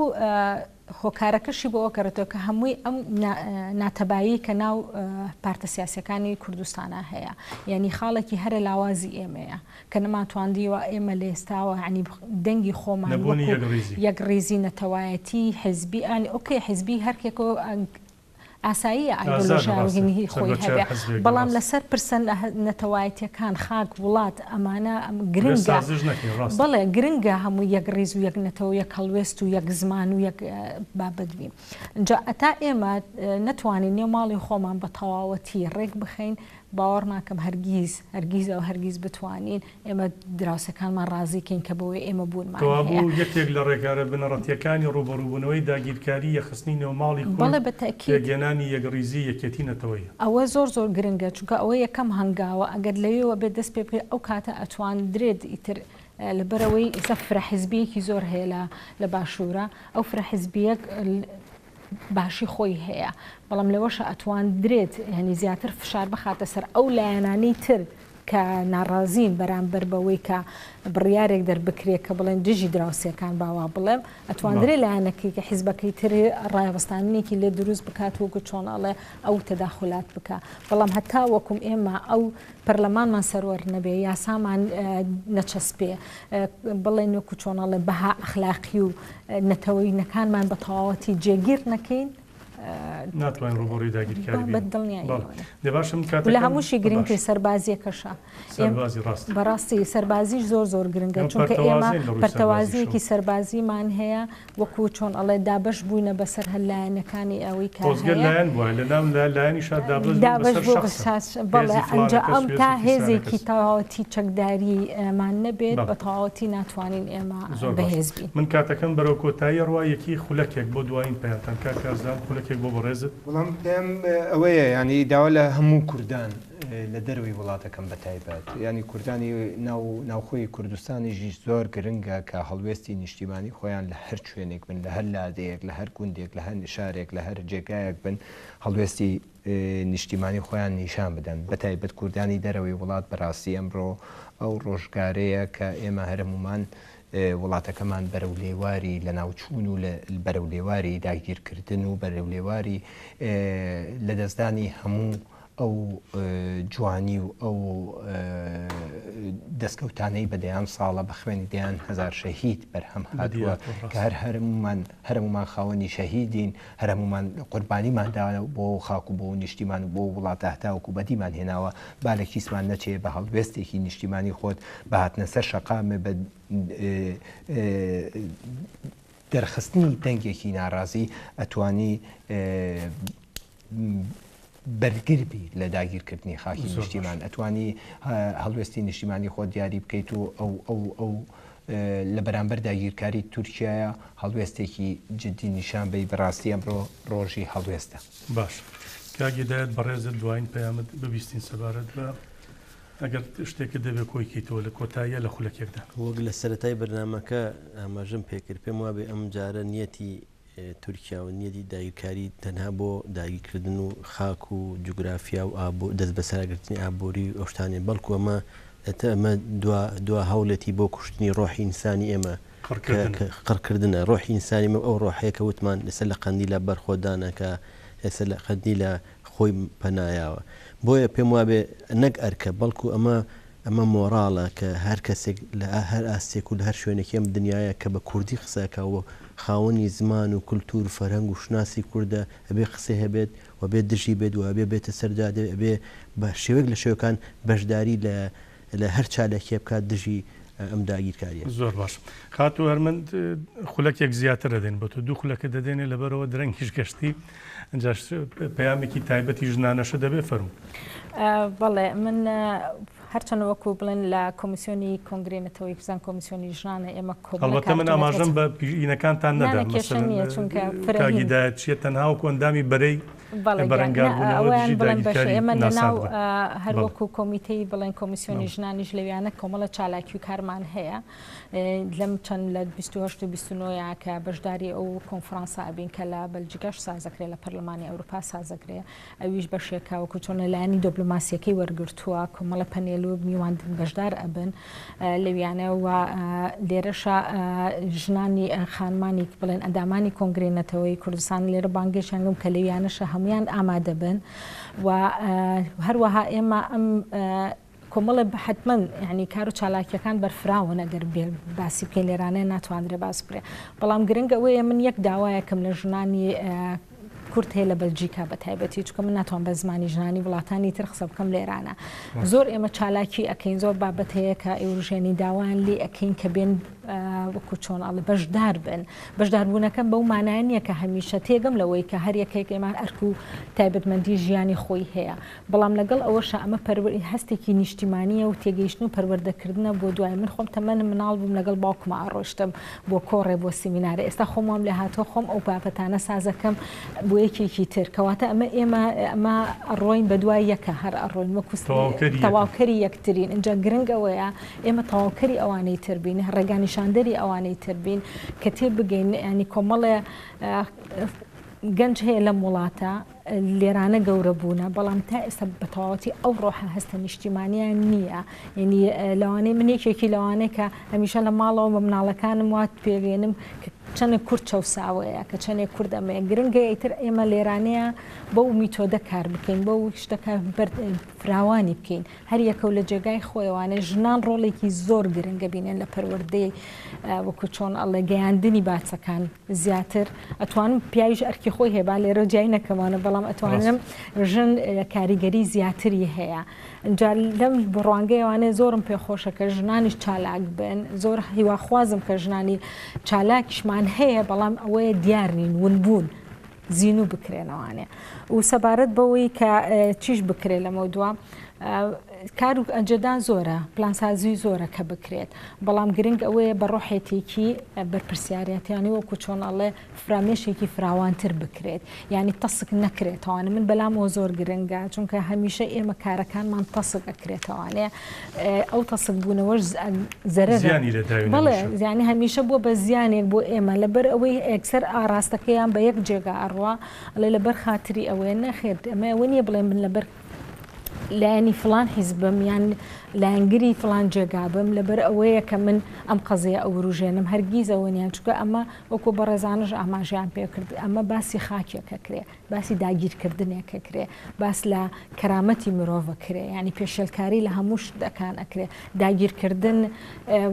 هۆکارەکەشی بۆ گەڕێتەوە کە هەمووی ئەم ناتەبایی کە ناو پارتە سیاسەکانی کوردستانە هەیە یعنی خاڵێکی هەرە لاوازی ئێمەیە کە نەمانتواندیوە ئێمە لە ئێستاوە ینی دەنگی خۆمان یەکڕیزی نەتەوایەتی حزبی ئەنی ئۆکەی حزبی هەرکێکۆ ئاساییە ئایدۆلۆژیا و هینی هی خۆی هەبێ بەڵام لەسەر پرسە نەتەوایەتیەکان خاک وڵات ئەمانە گرنگە بەڵێ گرنگە هەموو یەک ڕیز و یەک نەتەوە یەک هەڵوێست و یەک زمان و یەک بابەت بین جا ئەتا ئێمە نەتوانین نێو ماڵی خۆمان بە تەواوەتی ڕێک بخەین باوەڕ ناکەم هەرگیز هەرگیز ئەو هەرگیز بتوانین ئێمە دراوسێکانمان ڕازی کەین کە بەوەی ئێمە بوونمان هەیە.
کەوابوو یەکێک لە ڕێکارە بنەڕەتییەکانی ڕووبەڕووبوونەوەی داگیرکاری یەکخستنی نێوماڵی کورد،
بەڵێ بە تەئکید.
پێکهێنانی یەکڕیزی یەکێتی نەتەوەیە.
ئەوە زۆر زۆر گرنگە، چونکە ئەوە یەکەم هەنگاوە، ئەگەر لەوێوە بێت دەست پێ بکرێت ئەو کاتە ئەتواندرێت ئیتر لەبەرئەوەی ئێستا فرە حزبییەکی زۆر هەیە لە لە باشوورا، ئەو فرە حزبییە باشی خۆی هەیە، بەڵام لەوەشا ئەتواندرێت یانی زیاتر فشار بخاتە سەر ئەو لایەنانەی تر کە ناڕازین بەرامبەر بەوەی کە بڕیارێک دەربکرێت کە بڵێن دژی دراوسێکان با وا بڵێم ئەتواندرێ لایەنەکەی کە حیزبەکەی تر ڕاوەستاندنێکی لێ دروست بکات وەکو چۆن ئەڵێ ئەو تەداخولات بکا بەڵام هەتا وەکوم ئێمە ئەو پەرلەمانمان سەروەر نەبێ یاسامان نەچەسپێ بڵێن وەکو چۆن ئەڵێ بەها ئەخلاقی و نەتەوەیینەکانمان بە تەواوەتی جێگیر نەکەین.
ناتوانین ڕووبەڕووی داگیرکاری بین.
بە دڵنیاییەوە.
بەڵێ. دە باشە من
و لە
کاتەکەم
هەمووشی گرنگتر
باش.
سەربازییەکەشە.
سەربازی ڕاستە.
بەڕاستی سەربازیش زۆر زۆر گرنگە
ئێمە
چونکە ئێمە
پەرتەوازەین لە ڕووی سەربازیشەوە.
پەرتەوازەیەکی سەربازیمان هەیە وەکو چۆن ئەڵێ دابەش بووینە بەسەر هەر لایەنەکانی ئەوەی کە
خۆزگە
هەیە.
لایەن بوایە لە ناو لایەنیشا دابەش بووین
دابەش
بەسەر
بوو
شەخسە.
بەسەر بەڵێ
هێزی
ئەنجا
فڵانە کەس
ئەم
و
تا
هێزی فیسانە
هێزێکی
کەس.
تەواوەتی چەکداری مان نەبێت
بەڵێ.
بە تەواوەتی ناتوانین ئێمە
زۆر باش.
بەهێز بین.
من کاتەکەم بەرەو کۆتایی ئەڕوا یەکی خولەکێک بۆ دوایین پەیامتان کاک کارزان خولەکێک بۆ بەڕێزت.
وەڵام پەیام ئەوەیە یانی داوا لە هەموو کوردان لە دەرەوەی وڵاتەکەم بە تایبەت یانی کوردانی ناو ناوخۆی کوردستانیش زۆر گرنگە کە هەڵوێستی نیشتیمانی خۆیان لە هەر شوێنێک بن لە هەر لادێیەک لە هەر گوندێک لە هەر شارێک لە هەر جێگایەک بن هەڵوێستی نیشتیمانی خۆیان نیشان بدەن بە تایبەت کوردانی دەرەوەی وڵات بەراستی ئەمرۆ ئەو ڕۆژگارەیە کە ئێمە هەرەمومان وڵاتەکەمان بەرەو لێواری لەناوچوون و بەرەو لێواری داگیرکردن و بەرەو لێواری لەدەستدانی هەموو ئەو جوانی و ئەو دەستکەوتانەی بە دەیان ساڵە بە خوێنی دەیان هەزار شەهید بەرهەم هاتووە کە هەر هەرمومان هەرمومان خاوەنی شەهیدین هەرمومان قوربانیمان داوە بۆ خاک و بۆ نیشتیمان و بۆ وڵاتە هەتاوەکو بەدیمان هێناوە با لە کیسمان نەچێ بە هەڵوێستێکی نیشتیمانی خۆت بە هاتنە سەر شەقامێ بە دەرخستنی دەنگێکی ناڕازی ئەتوانی بەرگر بی لە داگیرکردنی خاکی نیشتیمان ئەتوانی هەڵوێستی نیشتیمانی خۆت دیاری بکەیت و ئەو ئەو ئەو لە بەرامبەر داگیرکاری تورکیایە هەڵوێستێکی جدی نیشان بەی بەڕاستی ئەمڕۆ ڕۆژی هەڵوێستە.
باش کاک هیدایەت بەڕێزت دواین پەیامت ببیستین سەبارەت بە ئەگەر شتێکت دەبێت کۆی کەیتەوە لە کۆتاییە لە خولەکێکدا.
وەک لە سەرەتای بەرنامەکە ئاماژەم پێکرد پێم وابێ ئەم جارە نیەتی تورکیا و نیەتی داگیرکاری تەنها بۆ داگیرکردن و خاک و جوگرافیا و ئابو دەست بەسەراگرتنی ئابووری و ئەو شتانەیە بەڵکو ئەمە ئەمە دوا دوا هەوڵێتی بۆ کوشتنی ڕۆحی ئینسانی ئێمە
قڕکردن
قڕکردنە ڕۆحی ئینسانی ئێمە ئەو ڕۆحەیە کە وتمان ئێستا لە قەندیلا بەرخۆدانە کە ئێستا لە قەندیلا خۆی پەنایاوە بۆیە پێم وابێ نەک ئەرکە بەڵکو ئەمە ئەمە مۆڕاڵە کە هەر کەسێک لە هەر ئاستێک و لە هەر شوێنێکی ئەم دنیایە کە بە کوردی قسە ئەکا و خاوەنی زمان و کولتوور و فەرهەنگ و شوناسی کوردە ئەبێ قسەی هەبێت و ئەبێ دژی بێت و ئەبێ بێتە سەر جادە ئەبێ بە شێوەیەک لە شێوەکان بەشداری لە لە هەر چالاکییە بکات دژی ئەم داگیرکارییە.
زۆر باش خاتوو هەرمەند خولەکێک زیاتر دەدەین بۆ تۆ دوو خولەکە دەدەینێ لەبەرەوە درەنگیش گەشتی ئینجا پەیامێکی تایبەتی ژنانەشە دەبێ فەرموو.
بەڵێ من هەرچەند وەکو بڵێن لە کۆمیسیۆنی کۆنگرەی نەتەوەی کوردستان کۆمیسیۆنی ژنانە ئێمە کۆبوونە
هەڵبەتە من ئاماژەم بە پیشینەکانتان نەدا
کێشە نییە چونکە
کاک هیدایەت چییە تەنها وەکو ئەندامی بەرەی
بەڵێ
بەرەنگاربوونەوە
ئەویان
دژی
بڵێن بەشە
داگیرکاری
ئێمە لە ناو
ناساندبا.
هەر
بەڵێ.
وەکو کۆمیتەی بڵێن کۆمیسیۆنی ژنانیش لەویانە کۆمەڵە چالاکی و کارمان هەیە لەم چەند لە 28 و 29 یا کە بەشداری ئەو کۆنفرانسە ئەبین کە لە بەلجیکاش سازەکرێ لە پەرلەمانی ئەوروپا سازەکرێ ئەویش بەشێکە وەکو چۆن لە لایەنی دۆبلۆماسیەکەی وەرگرتووە کۆمەڵە پەنێل و میوان بەشدار ئەبن لەویانە و لێرەشە ژنانی خانمانی بڵێن ئەندامانی کۆنگرەی نەتەوەی کوردستان لێرە بانگێشیان کەم کە لەویانەشە هەمویان ئامادە بن و هەروەها ئێمە ئەم کۆمەڵێ حەتمەن یانی کار و چالاکیەکان بەرفراون ئەگەر باسی بکەین لێرانە ناتوانرێ باس بکرێ بەڵام گرنگ ئەوەیە من یەک داوایەکم لە ژنانی کورد هەیە لە بەلجیکا بە تایبەتی چونکە من ناتوان بە زمانی ژنانی وڵاتانی تر قسە بکەم لێرانە زۆر ئێمە چالاکی ئەەکەین زۆر بابەت هەیە کە ئێورژێنی داوایان لێ ئەەکەین کە بێن وەکو چۆن ئەڵێ بەشدار بن بەشداربوونەکەم بەو مانایە نییە کە هەمیشە تێگەم لەوەی کە هەر یەکێک ئێمە ئەرک و تایبەتمەندی ژیانی خۆی هەیە بەڵام لەگەڵ ئەوەشا ئەمە پەروەری هەستێکی نیشتیمانییە و تێگەیشتن و پەروەردەکردنە بۆ دوای. من خۆم تەمەنم مناڵ بووم لەگەڵ باوکما ئەڕۆشتم بۆ کۆڕێ بۆ سیمینارێ ئێستا خۆم وام لێهاتووە خۆم ئەو بابەتانە سازەکەم بۆ یەکێکی تر. کەواتە ئەمە ئێمە ئەمە ئەڕۆین بە دوای یەکە هەر ئەڕۆین وەکو
تەواوکەری یەکن.
تەواوکەری یەکترین. ئینجا گرنگ ئەوەیە ئێمە تەواوکەری ئەوانەی تر بین، ڕێگانیشاندەری ئەوانەی تر بین کە تێبگەین یانی کۆمەڵێ گەنج هەیە لەم وڵاتە. لێرانە گەورە بوونە بەڵام تا ئێستا بە تەواوەتی ئەو ڕۆحە هەستە نیشتیمانیان نییە یعنی لەوانەیە من یەکێکی لەوانەیە کە هەمیشە لە ماڵەوە بە مناڵەکانم وات پێگەێنم کە چەندێک کورد چەوساوەیە کە چەندێک کورد ئەمەیە گرنگە ئیتر ئێمە لێرانەیە بەو میتۆدە کار بکەین بەو شتەکە فراوانی بکەین هەر یەکەو لە جێگای خۆیەوانێ ژنان ڕۆڵێکی زۆر گرنگە بینن لە پەروەردەی وەکو چۆن ئەڵێ گەیاندنی باچەکان زیاتر ئەتوانم پیاویش ئەرکی خۆی هەیە با لێرە جیای نەکەمانە بەڵام ئەتوانم ژن کاریگەری زیاتری هەیە جا لەم ڕوانگەیەوانێ زۆرم پێخۆشە کە ژنانیش چالاک بن زۆر هیواخوازم کە ژنانی چالاکیشمان هەیە بەڵام ئەوەیە دیار نین ون بوون زینوو بکرێنەوانێ و سەبارەت بەوەی کە چیش بکرێت لەمەودوا کار و ئەنجەدان زۆرە پلانسازی زۆرە کە بکرێت بەڵام گرنگ ئەوەیە بە ڕۆحێتێکی بەرپرسیارەتیانی وەکو چۆن ئەڵێ فرامێشێکی فراوانتر بکرێت یعنی تەسک نەکرێتەوانە من بەلامەوە زۆر گرنگە چونکە هەمیشە ئێمە کارەکانمان تەسک ئەکرێتەوانێ ئەو تەسک بوونەوەش زەرەرە
زیانی لێ داوین
بەڵێ
هەمیشە.
یانی هەمیشە بووە بە زیانێک بۆ ئێمە لەبەر ئەوەی یەکسەر ئاڕاستەکەیان بە یەک جێگا ئەڕوا ئەڵێ لەبەر خاتری ئەوەیە نەخێر ئەمە ئەوە نییە بڵێن من لەبەر لایەنی فڵان حیزبم یان لایەنگری فڵان جێگا بم لەبەر ئەوەیە کە من ئەم قەزیە ئەوروژێنم هەرگیز ئەوە نییە چونکە ئەمە وەکو بەڕێزانش ئاماژەیان پێکرد ئەمە باسی خاکێک ئەکرێ باسی داگیرکردنێک ئەکرێ، باس لە کەرامەتی مرۆڤ ئەکرێ، یانی پێشێلکاری لە هەموو شتەکان ئەکرێ، داگیرکردن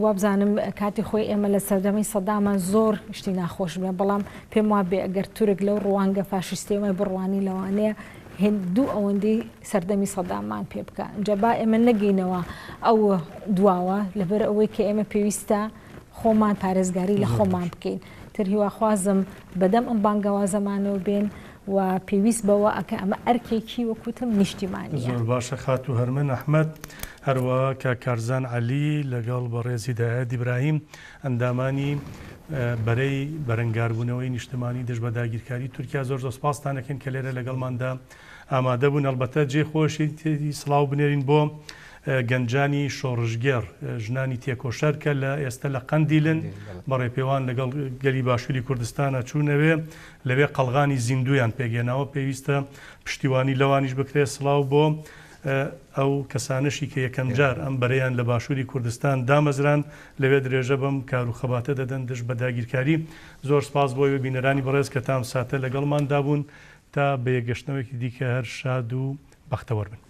وابزانم کاتی خۆی ئێمە لە سەردەمی سەداما زۆر شتی ناخۆش بێ، بەڵام پێم وابێ ئەگەر تورک لەو ڕوانگە فاشیستیەوە بڕوانی لەوانەیە هێند دوو ئەوەندەی سەردەمی سەدامان پێ بکا. ئینجا با ئێمە نەگەینەوە ئەو دواوە، لەبەر ئەوەی کە ئێمە پێویستە خۆمان پارێزگاری لە خۆمان بکەین. تر هیواخوازم بەدەم ئەم بانگەوازەمانەوە بێن و پێویست بەوە ئەکا ئەمە ئەرکێکی وەک وتم نیشتیمانیە.
زۆر باشە خاتوو هەرمن ئەحمەد، هەروەها کاک کارزان عەلی لەگەڵ بەڕێز هیدایەت ئیبراهیم ئەندامانی بەرەی بەرەنگاربوونەوەی نیشتمانی دژ بە داگیرکاری تورکیا زۆر زۆر سپاستان ئەکەین کە لێرە لەگەڵماندا ئامادە بوون ئەڵبەتە جێی خۆشیەتی سڵاو بنێرین بۆ گەنجانی شۆڕشگێڕ، ژنانی تێکۆشەر کە لە ئێستە لە قەندیلن، بە ڕێپێوان لەگەڵ گەلی باشووری کوردستانا چوونەوێ، لەوێ قەڵغانی زیندوویان پێکهێناوە، پێویستە پشتیوانی لەوانیش بکرێت، سڵاو بۆ ئەو کەسانەشی کە یەکەمجار ئەم بەرەیان لە باشووری کوردستان دامەزراند، لەوێ درێژە بەم کار و خەباتە دەدەن دژ بە داگیرکاری. زۆر سپاس بۆ ئێوەی بینەرانی بەڕێز کە تا ئەم ساتە لەگەڵماندا بوون، تا بە یەکگەشتنەوەیەکی دیکە هەر شاد و بەختەوەر بن.